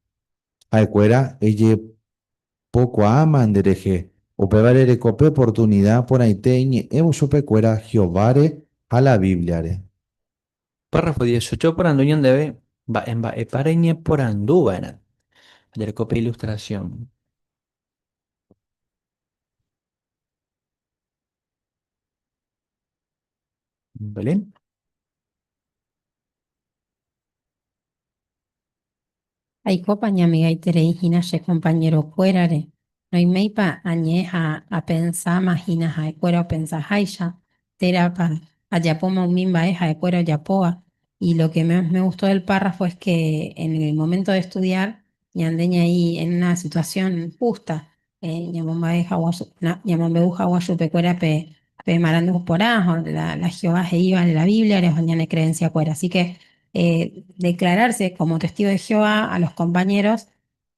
Speaker 4: Ha'ekuéra ejepokuaáma nderehe, upévare ereko pe oportunida porãite eñe'ẽvo chupekuéra Jehováre ha la Bíbliare.
Speaker 3: Párrafo 18 oporandu ñandéve mba'e mba'épa reñeporanduva'erã. Jareko pe ilustrasión. Belén.
Speaker 18: Aikópa añamigaiterei hína che kompañerokuérare? Noiméipa añe'ẽ ha apensáma hína ha'ekuéra opensaháicha? Térãpa ajapóma umi mba'e ha'ekuéra ojapóva? Y lo que más me gustó del párrafo es que en el momento de estudiar, ñande ñaĩ en una situación justa, ñamomba'e ñamombe'u hag̃ua chupekuéra pe pe marandu porã, la, la Jehová he'íva la Biblia ñane creenciakuéra. Así que declararse como testigo de Jehová a los compañeros,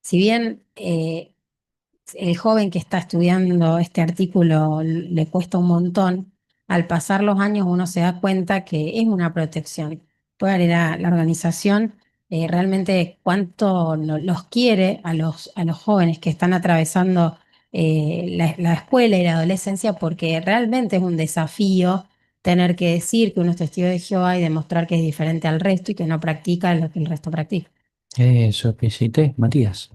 Speaker 18: si bien el joven que está estudiando este artículo le cuesta un montón, al pasar los años uno se da cuenta que es una protección. Puede la, la organización realmente cuánto los quiere a los jóvenes que están atravesando la, la escuela y la adolescencia, porque realmente es un desafío tener que decir que uno es testigo de Jehová y demostrar que es diferente al resto y que no practica lo que el resto practica.
Speaker 3: Eso, peichaite, Matías.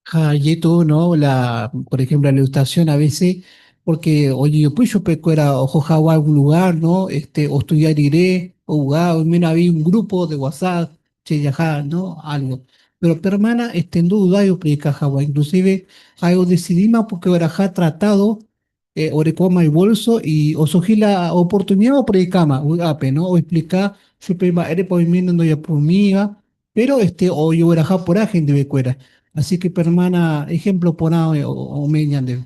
Speaker 15: Ja, y tú, ¿no? La, por ejemplo, la ilustración a veces, porque, oye, yo pues yo era ojo a algún lugar, ¿no? Este, o estudiar iré, o jugar, o mira, había un grupo de WhatsApp, che, ya, ¿no? Algo. Pero, pero hermana, este, en duda, yo predica jagua. Inclusive, algo decidimos porque ahora ja tratado, orecoma el bolso y o surgí la oportunidad o predicama, ape, ¿no? O explicar, yo ere por mí, no ya por mí, pero este, o yo era ja por gente de cuera. Así que, pero, hermana, ejemplo por ahí, o me ñande.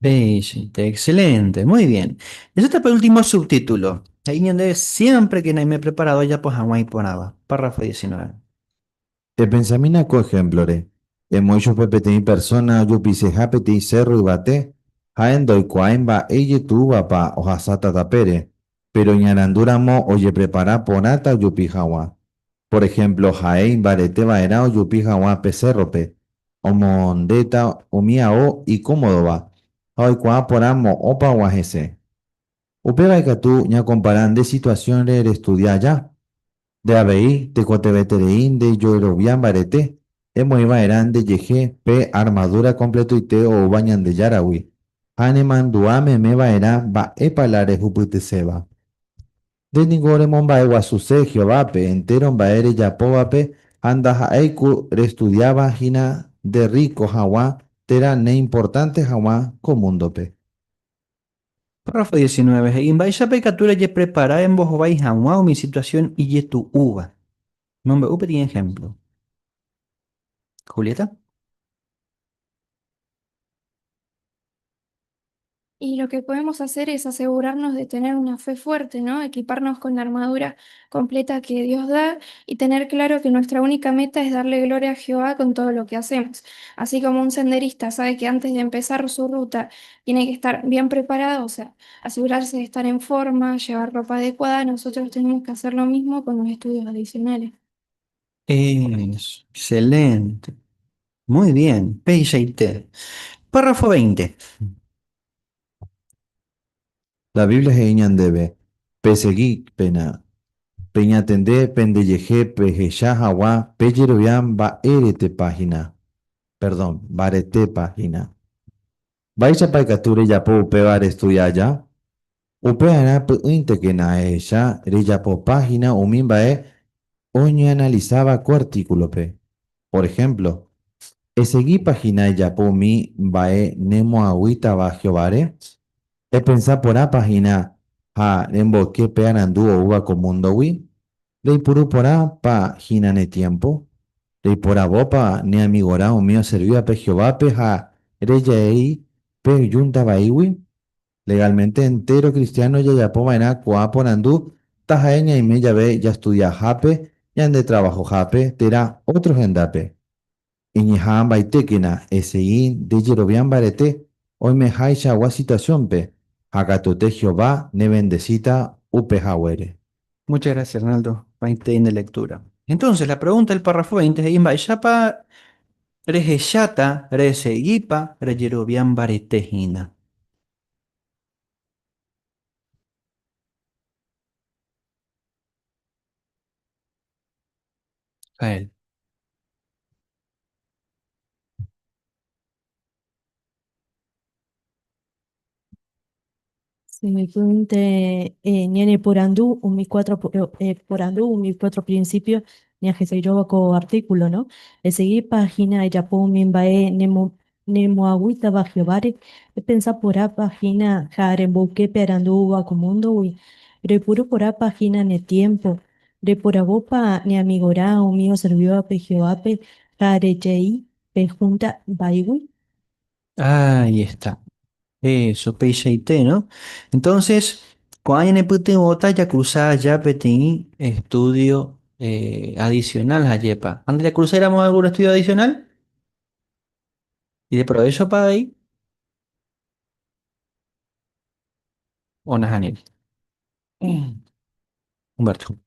Speaker 3: Peichaite, excelente, muy bien. Ese está el último subtítulo. Ahí ñande siempre que me he preparado ya pues hag̃ua iporãva. Párrafo 19.
Speaker 4: Epensamína ko ejemplo-re. Emoĩ chupe peteĩ persona ojupiseha peteĩ cerro yvate, ha'e ndoikuaái mba'e ijetu'úvapa ohasáta tapére, péro iñarandúramo ojeprepara porãta ojupi hag̃ua. Por ejemplo, ha'e imbarete va'erã ojupi hag̃ua pe cerro-pe, omondéta umi ao ikómodova ha oikuaa porã mo'õpa og̃uahẽse. Upéva ikatu ñakompara nde situasiónre restudia aja. Nde avei tekotevẽterei nde joerovia mbarete, emoĩ va'erã ndejehe pe armadúra kompletoite oúva Ñandejáragui, ha nemandu'a meme va'erã mba'épa la rehupytyséva. Nde ningo remomba'eguasuse Jehovápe entéro mba'e rejapóvape ha ndaha'éi ku restudiáva hína. nde rríko hag̃ua térã neimportánte hag̃ua ko múndope.
Speaker 3: Párrafo 19 he'i mba'éichapa ikatu rejeprepara embohovái hag̃ua umi situasión ijetu'úva. Emombe'u peteĩ ehémplo. Julieta.
Speaker 7: Y lo que podemos hacer es asegurarnos de tener una fe fuerte, ¿no? Equiparnos con la armadura completa que Dios da y tener claro que nuestra única meta es darle gloria a Jehová con todo lo que hacemos. Así como un senderista sabe que antes de empezar su ruta tiene que estar bien preparado, o sea, asegurarse de estar en forma, llevar ropa adecuada, nosotros tenemos que hacer lo mismo con los estudios adicionales.
Speaker 3: Eso, excelente. Muy bien. Peichaite. Párrafo 20.
Speaker 4: La Biblia he'i ñandéve, Pesegípena, peñatende pendejehe pehecha haguã pejerovia mba'eretepa hína, perdón, mbaretépa hína. Mba'éichapa ikatu rejapo upéva restudia aja? Upearã py'ỹintekena ehecha rejapopa hína umi mba'e oñeanalisáva ko artíkulope. Por ehémplo, esegípa hína ejapo umi mba'e nemoag̃uítava Jehováre? Epensa porãpa hína ha remboyke pe arandu oúva ko múndogui? Reipuru porãpa hína ne tiémpo? Reiporavópa ne amigorã umi oservívape Jehovápe ha rejei pe júnta vaígui? Legalmente entéro kristiáno jajapo va'erã ko'ã porandu taha'e ñaime jave jastudiahápe, ñande travahohápe térã ótro hendápe. Eñeha'ãmbaitékena esegi nde jerovia mbarete oimehaichagua situasiónpe, ha katuete Jehová nevendesíta upe haguére.
Speaker 3: Muchas gracias, Arnaldo. Maitei nde lectura. Entonces, la pregunta del párrafo 20 he'i mba'éichapa rehecháta resegípa rejerovia mbarete hína. Rafael.
Speaker 9: Simplemente ñaneporandu umi cuatro porandu umi cuatro principio ñahesaijova ko artículo, no? Esegi página ejapo umi mba'e nemo nemoag̃uítava Jehováre, epensa porãpa hína ha remboyke pe arandu oúva ko múndogui, reipuru porãpa hína ne tiémpo, reporavópa ne amigorã umi oservívape Jehovápe ha rejei pe júnta vaígui?
Speaker 3: Ahí está. Eso, peichaite, ¿no? Entonces, ko'ã ñanepytyvõta jakrusa aja peteĩ estudio adicional hajépa. Ha ndajakrusáiramo algún estudio adicional, ideprovéchopa avei o nahániri. Humberto.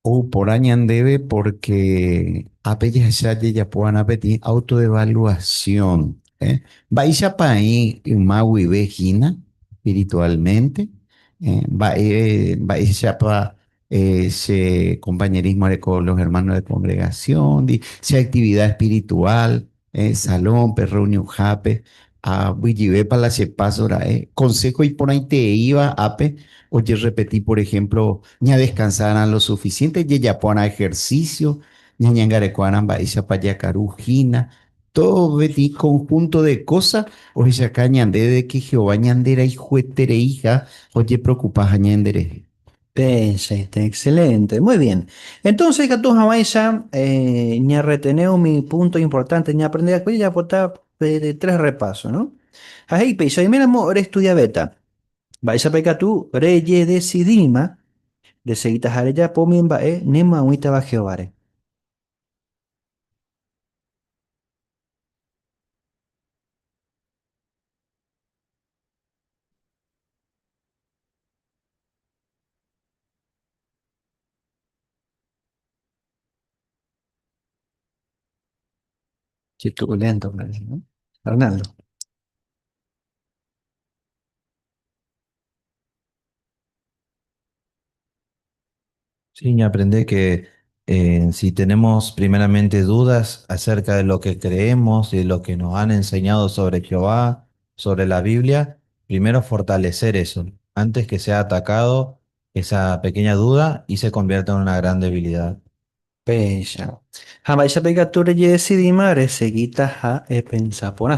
Speaker 10: Ou porã ñandéve pórke ápe jahecha jajapo va'erã peteĩ autoevaluación. Eh? Mba'éichapa aĩ yma guive hína espiritualmente? Eh? Mba'e, mba'éichapa eh, che compañerismo areko los hermanos de congregación-ndi, che actividad espiritual, eh, salón-pe, reunión-hápe, aguyjivépa la che paso ra'e? Consejo iporãitereíva ápe ojerrepeti, por ejemplo, ñadescansarã lo suficiente, jajapo'arã ejercicio, ñañangareko'arã mba'éichapa jakaru hína, todo peteĩ conjunto de cosa ohechaka ñandéve de que Jehová ñanderayhuetereiha ojepreocupaha ñanderehe.
Speaker 3: Peichaite, excelente, muy bien. Entonces ikatu hag̃uáicha ñarretene umi punto importante ñaaprende va'ekue jajapóta tres repaso, no? Ha he'i péicha, oiméramo restudiavéta, mba'éichapa ikatu rejedesidíma resegitaha rejapo umi mba'e nemoag̃uítava Jehováre. Che turbulento, parece, ¿no? Arnaldo.
Speaker 4: Sí, aprende que si tenemos primeramente dudas acerca de lo que creemos y de lo que nos han enseñado sobre Jehová, sobre la Biblia, primero fortalecer eso, antes que sea atacado esa pequeña duda y se convierta en una gran debilidad.
Speaker 3: Péicha. Ha mba'éichapa ikatu rejedesidíma resegíta ha epensa porã.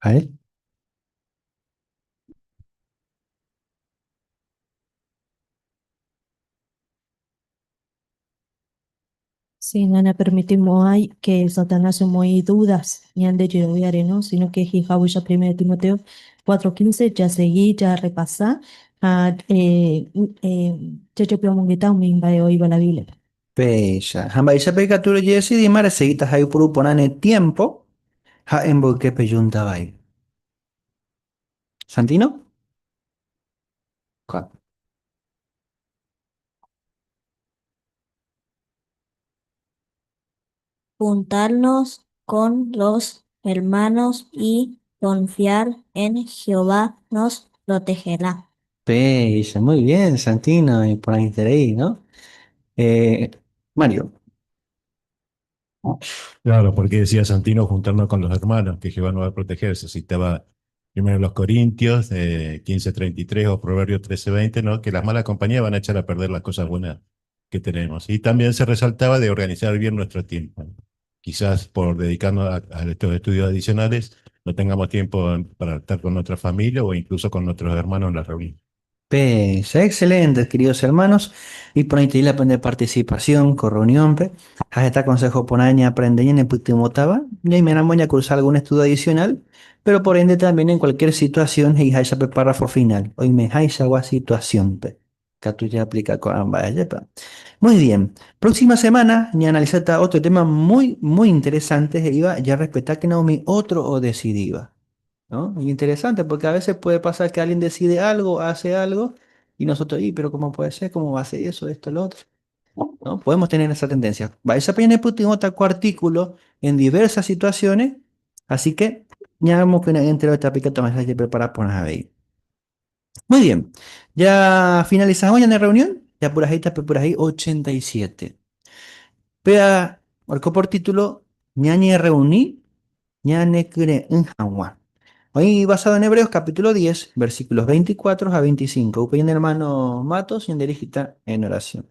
Speaker 3: Ha'e.
Speaker 9: Sí, no permitimos que Satanás omoĩ dudas ñande jeroviáre, ¿no? Sino que he'iháicha 1 Timoteo 4:15 jasegi, jarrepasa, ha jajepy'amongeta umi mba'e oĩva la Biblia.
Speaker 3: Péicha. Ha mba'éichapa ikatu rejedesidíma resegíta jaipuru porã ne tiémpo ha emboyke pe júnta vai. Santino? Juan.
Speaker 22: Juntarnos con los hermanos y confiar en Jehová nos protegerá.
Speaker 3: Péicha, muy bien, Santino, iporãiterei, ¿no? Eh, Mario.
Speaker 5: Claro, porque decía Santino juntarnos con los hermanos, que Jehová nos va a proteger. Se citaba primero los Corintios, 15:33 o Proverbios 13:20, ¿no? Que las malas compañías van a echar a perder las cosas buenas que tenemos. Y también se resaltaba de organizar bien nuestro tiempo. Quizás por dedicarnos a estos estudios adicionales no tengamos tiempo para estar con nuestra familia o incluso con nuestros hermanos en la reunión.
Speaker 3: Péicha, excelente, queridos hermanos. Y por ahí te la de participación con reunión, pe. Hasta consejo por año aprende en el Y me voy a cursar algún estudio adicional, pero por ende también en cualquier situación, y ese párrafo final. Hoy me agua situación, pe. Que ya aplica con ambas. Muy bien. Próxima semana, ni analizar otro tema muy, muy interesante. Iba ya respetar que Naomi otro o decidiva. ¿No? Muy interesante, porque a veces puede pasar que alguien decide algo, hace algo, y nosotros, y pero ¿cómo puede ser? ¿Cómo va a ser eso, esto, lo otro? ¿No? Podemos tener esa tendencia. Vais a pedir otro artículo en diversas situaciones, así que ya vemos que entre esta pica más hay que preparar por ahí. Muy bien, ya finalizamos ya en la reunión, ya por ahí está por ahí 87. Pea, marcó por título, ñañe reuní, ñane cre en Hoy basado en Hebreos capítulo 10, versículos 24 a 25. Upén hermano Matos y en en oración.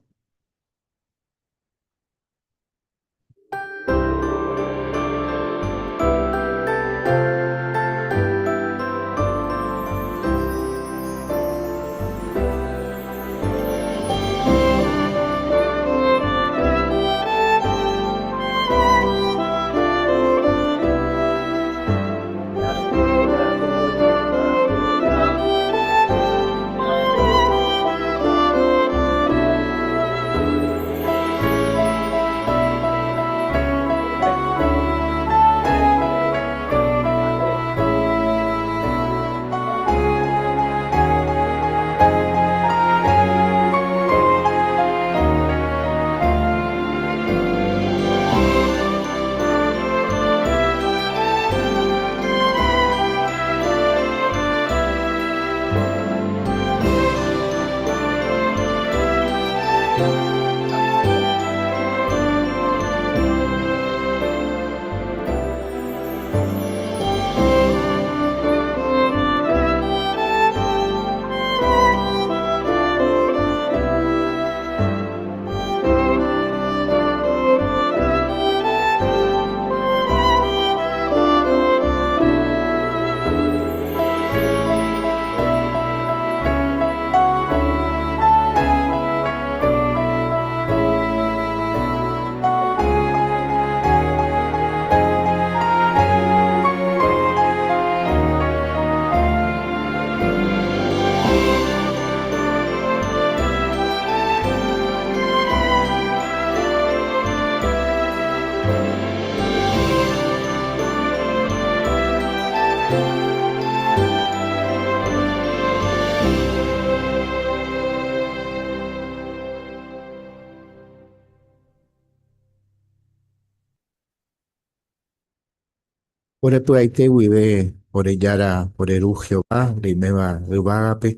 Speaker 10: Ore py'aite guive, ore Jára, ore Ru Jehová, reiméva yvágape,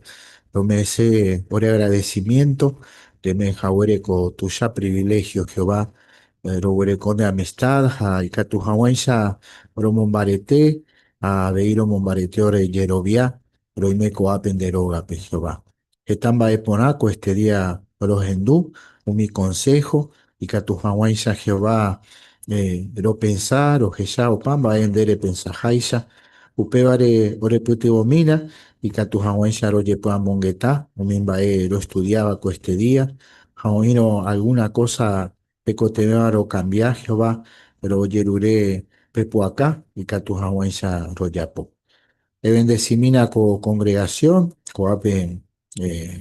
Speaker 10: rome'ẽse ore agradecimiento, reme'ẽ ko tuicha privilegio Jehová, roguereko ne amistad ha ikatu hag̃uáicha romombarete.
Speaker 2: Ha avei romombarete ore jerovia roime ko'ápe nde rógape, Jehová. Heta mba'e porã koestedía rohendu umi konsého ikatu hag̃uáicha Jehová ropensa, rohecha opa mba'e nde repensaháicha. Upévare orepytyvõmína ikatu hag̃uáicha rojepy'amongeta umi mba'e roestudiáva koestedía ha oĩrõ algúna kósa tekotevẽva rokambia Jehová rojerure pe pu'aka ikatu hag̃uáicha rojapo. Evendesimína ko kongregasión, ko'ápe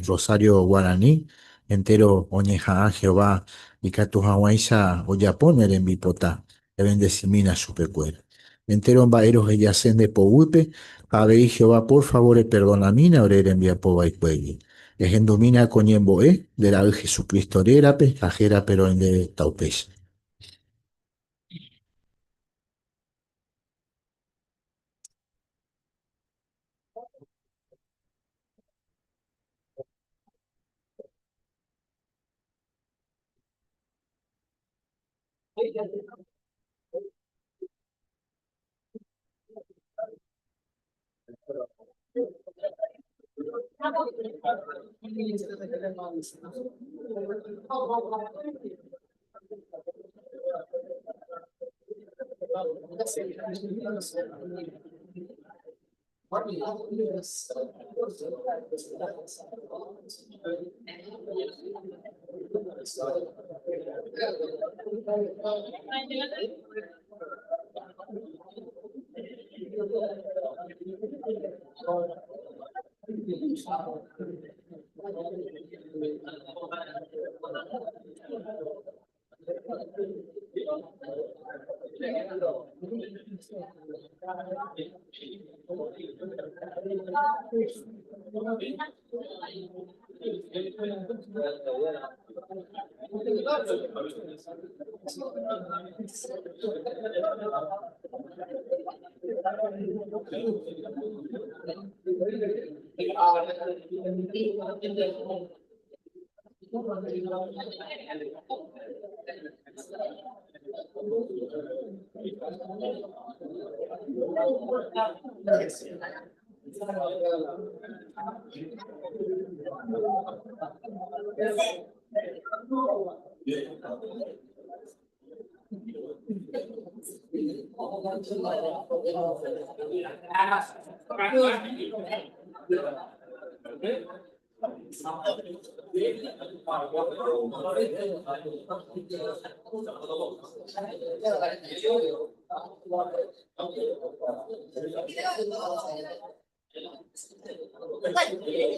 Speaker 2: Rosario Guarani, entéro oñeha'ã Jehová ikatu hag̃uáicha ojapo ne rembipota, evendesimína chupekuéra. Entéro mba'e rohejase nde poguýpe ha avei Jehová por favor eperdonamína ore rembiapo vaikuégui. Ehendumína ko ñembo'e nde Ra'y Jesucristo rérape ha hérape ro'e ndéve taupéicha.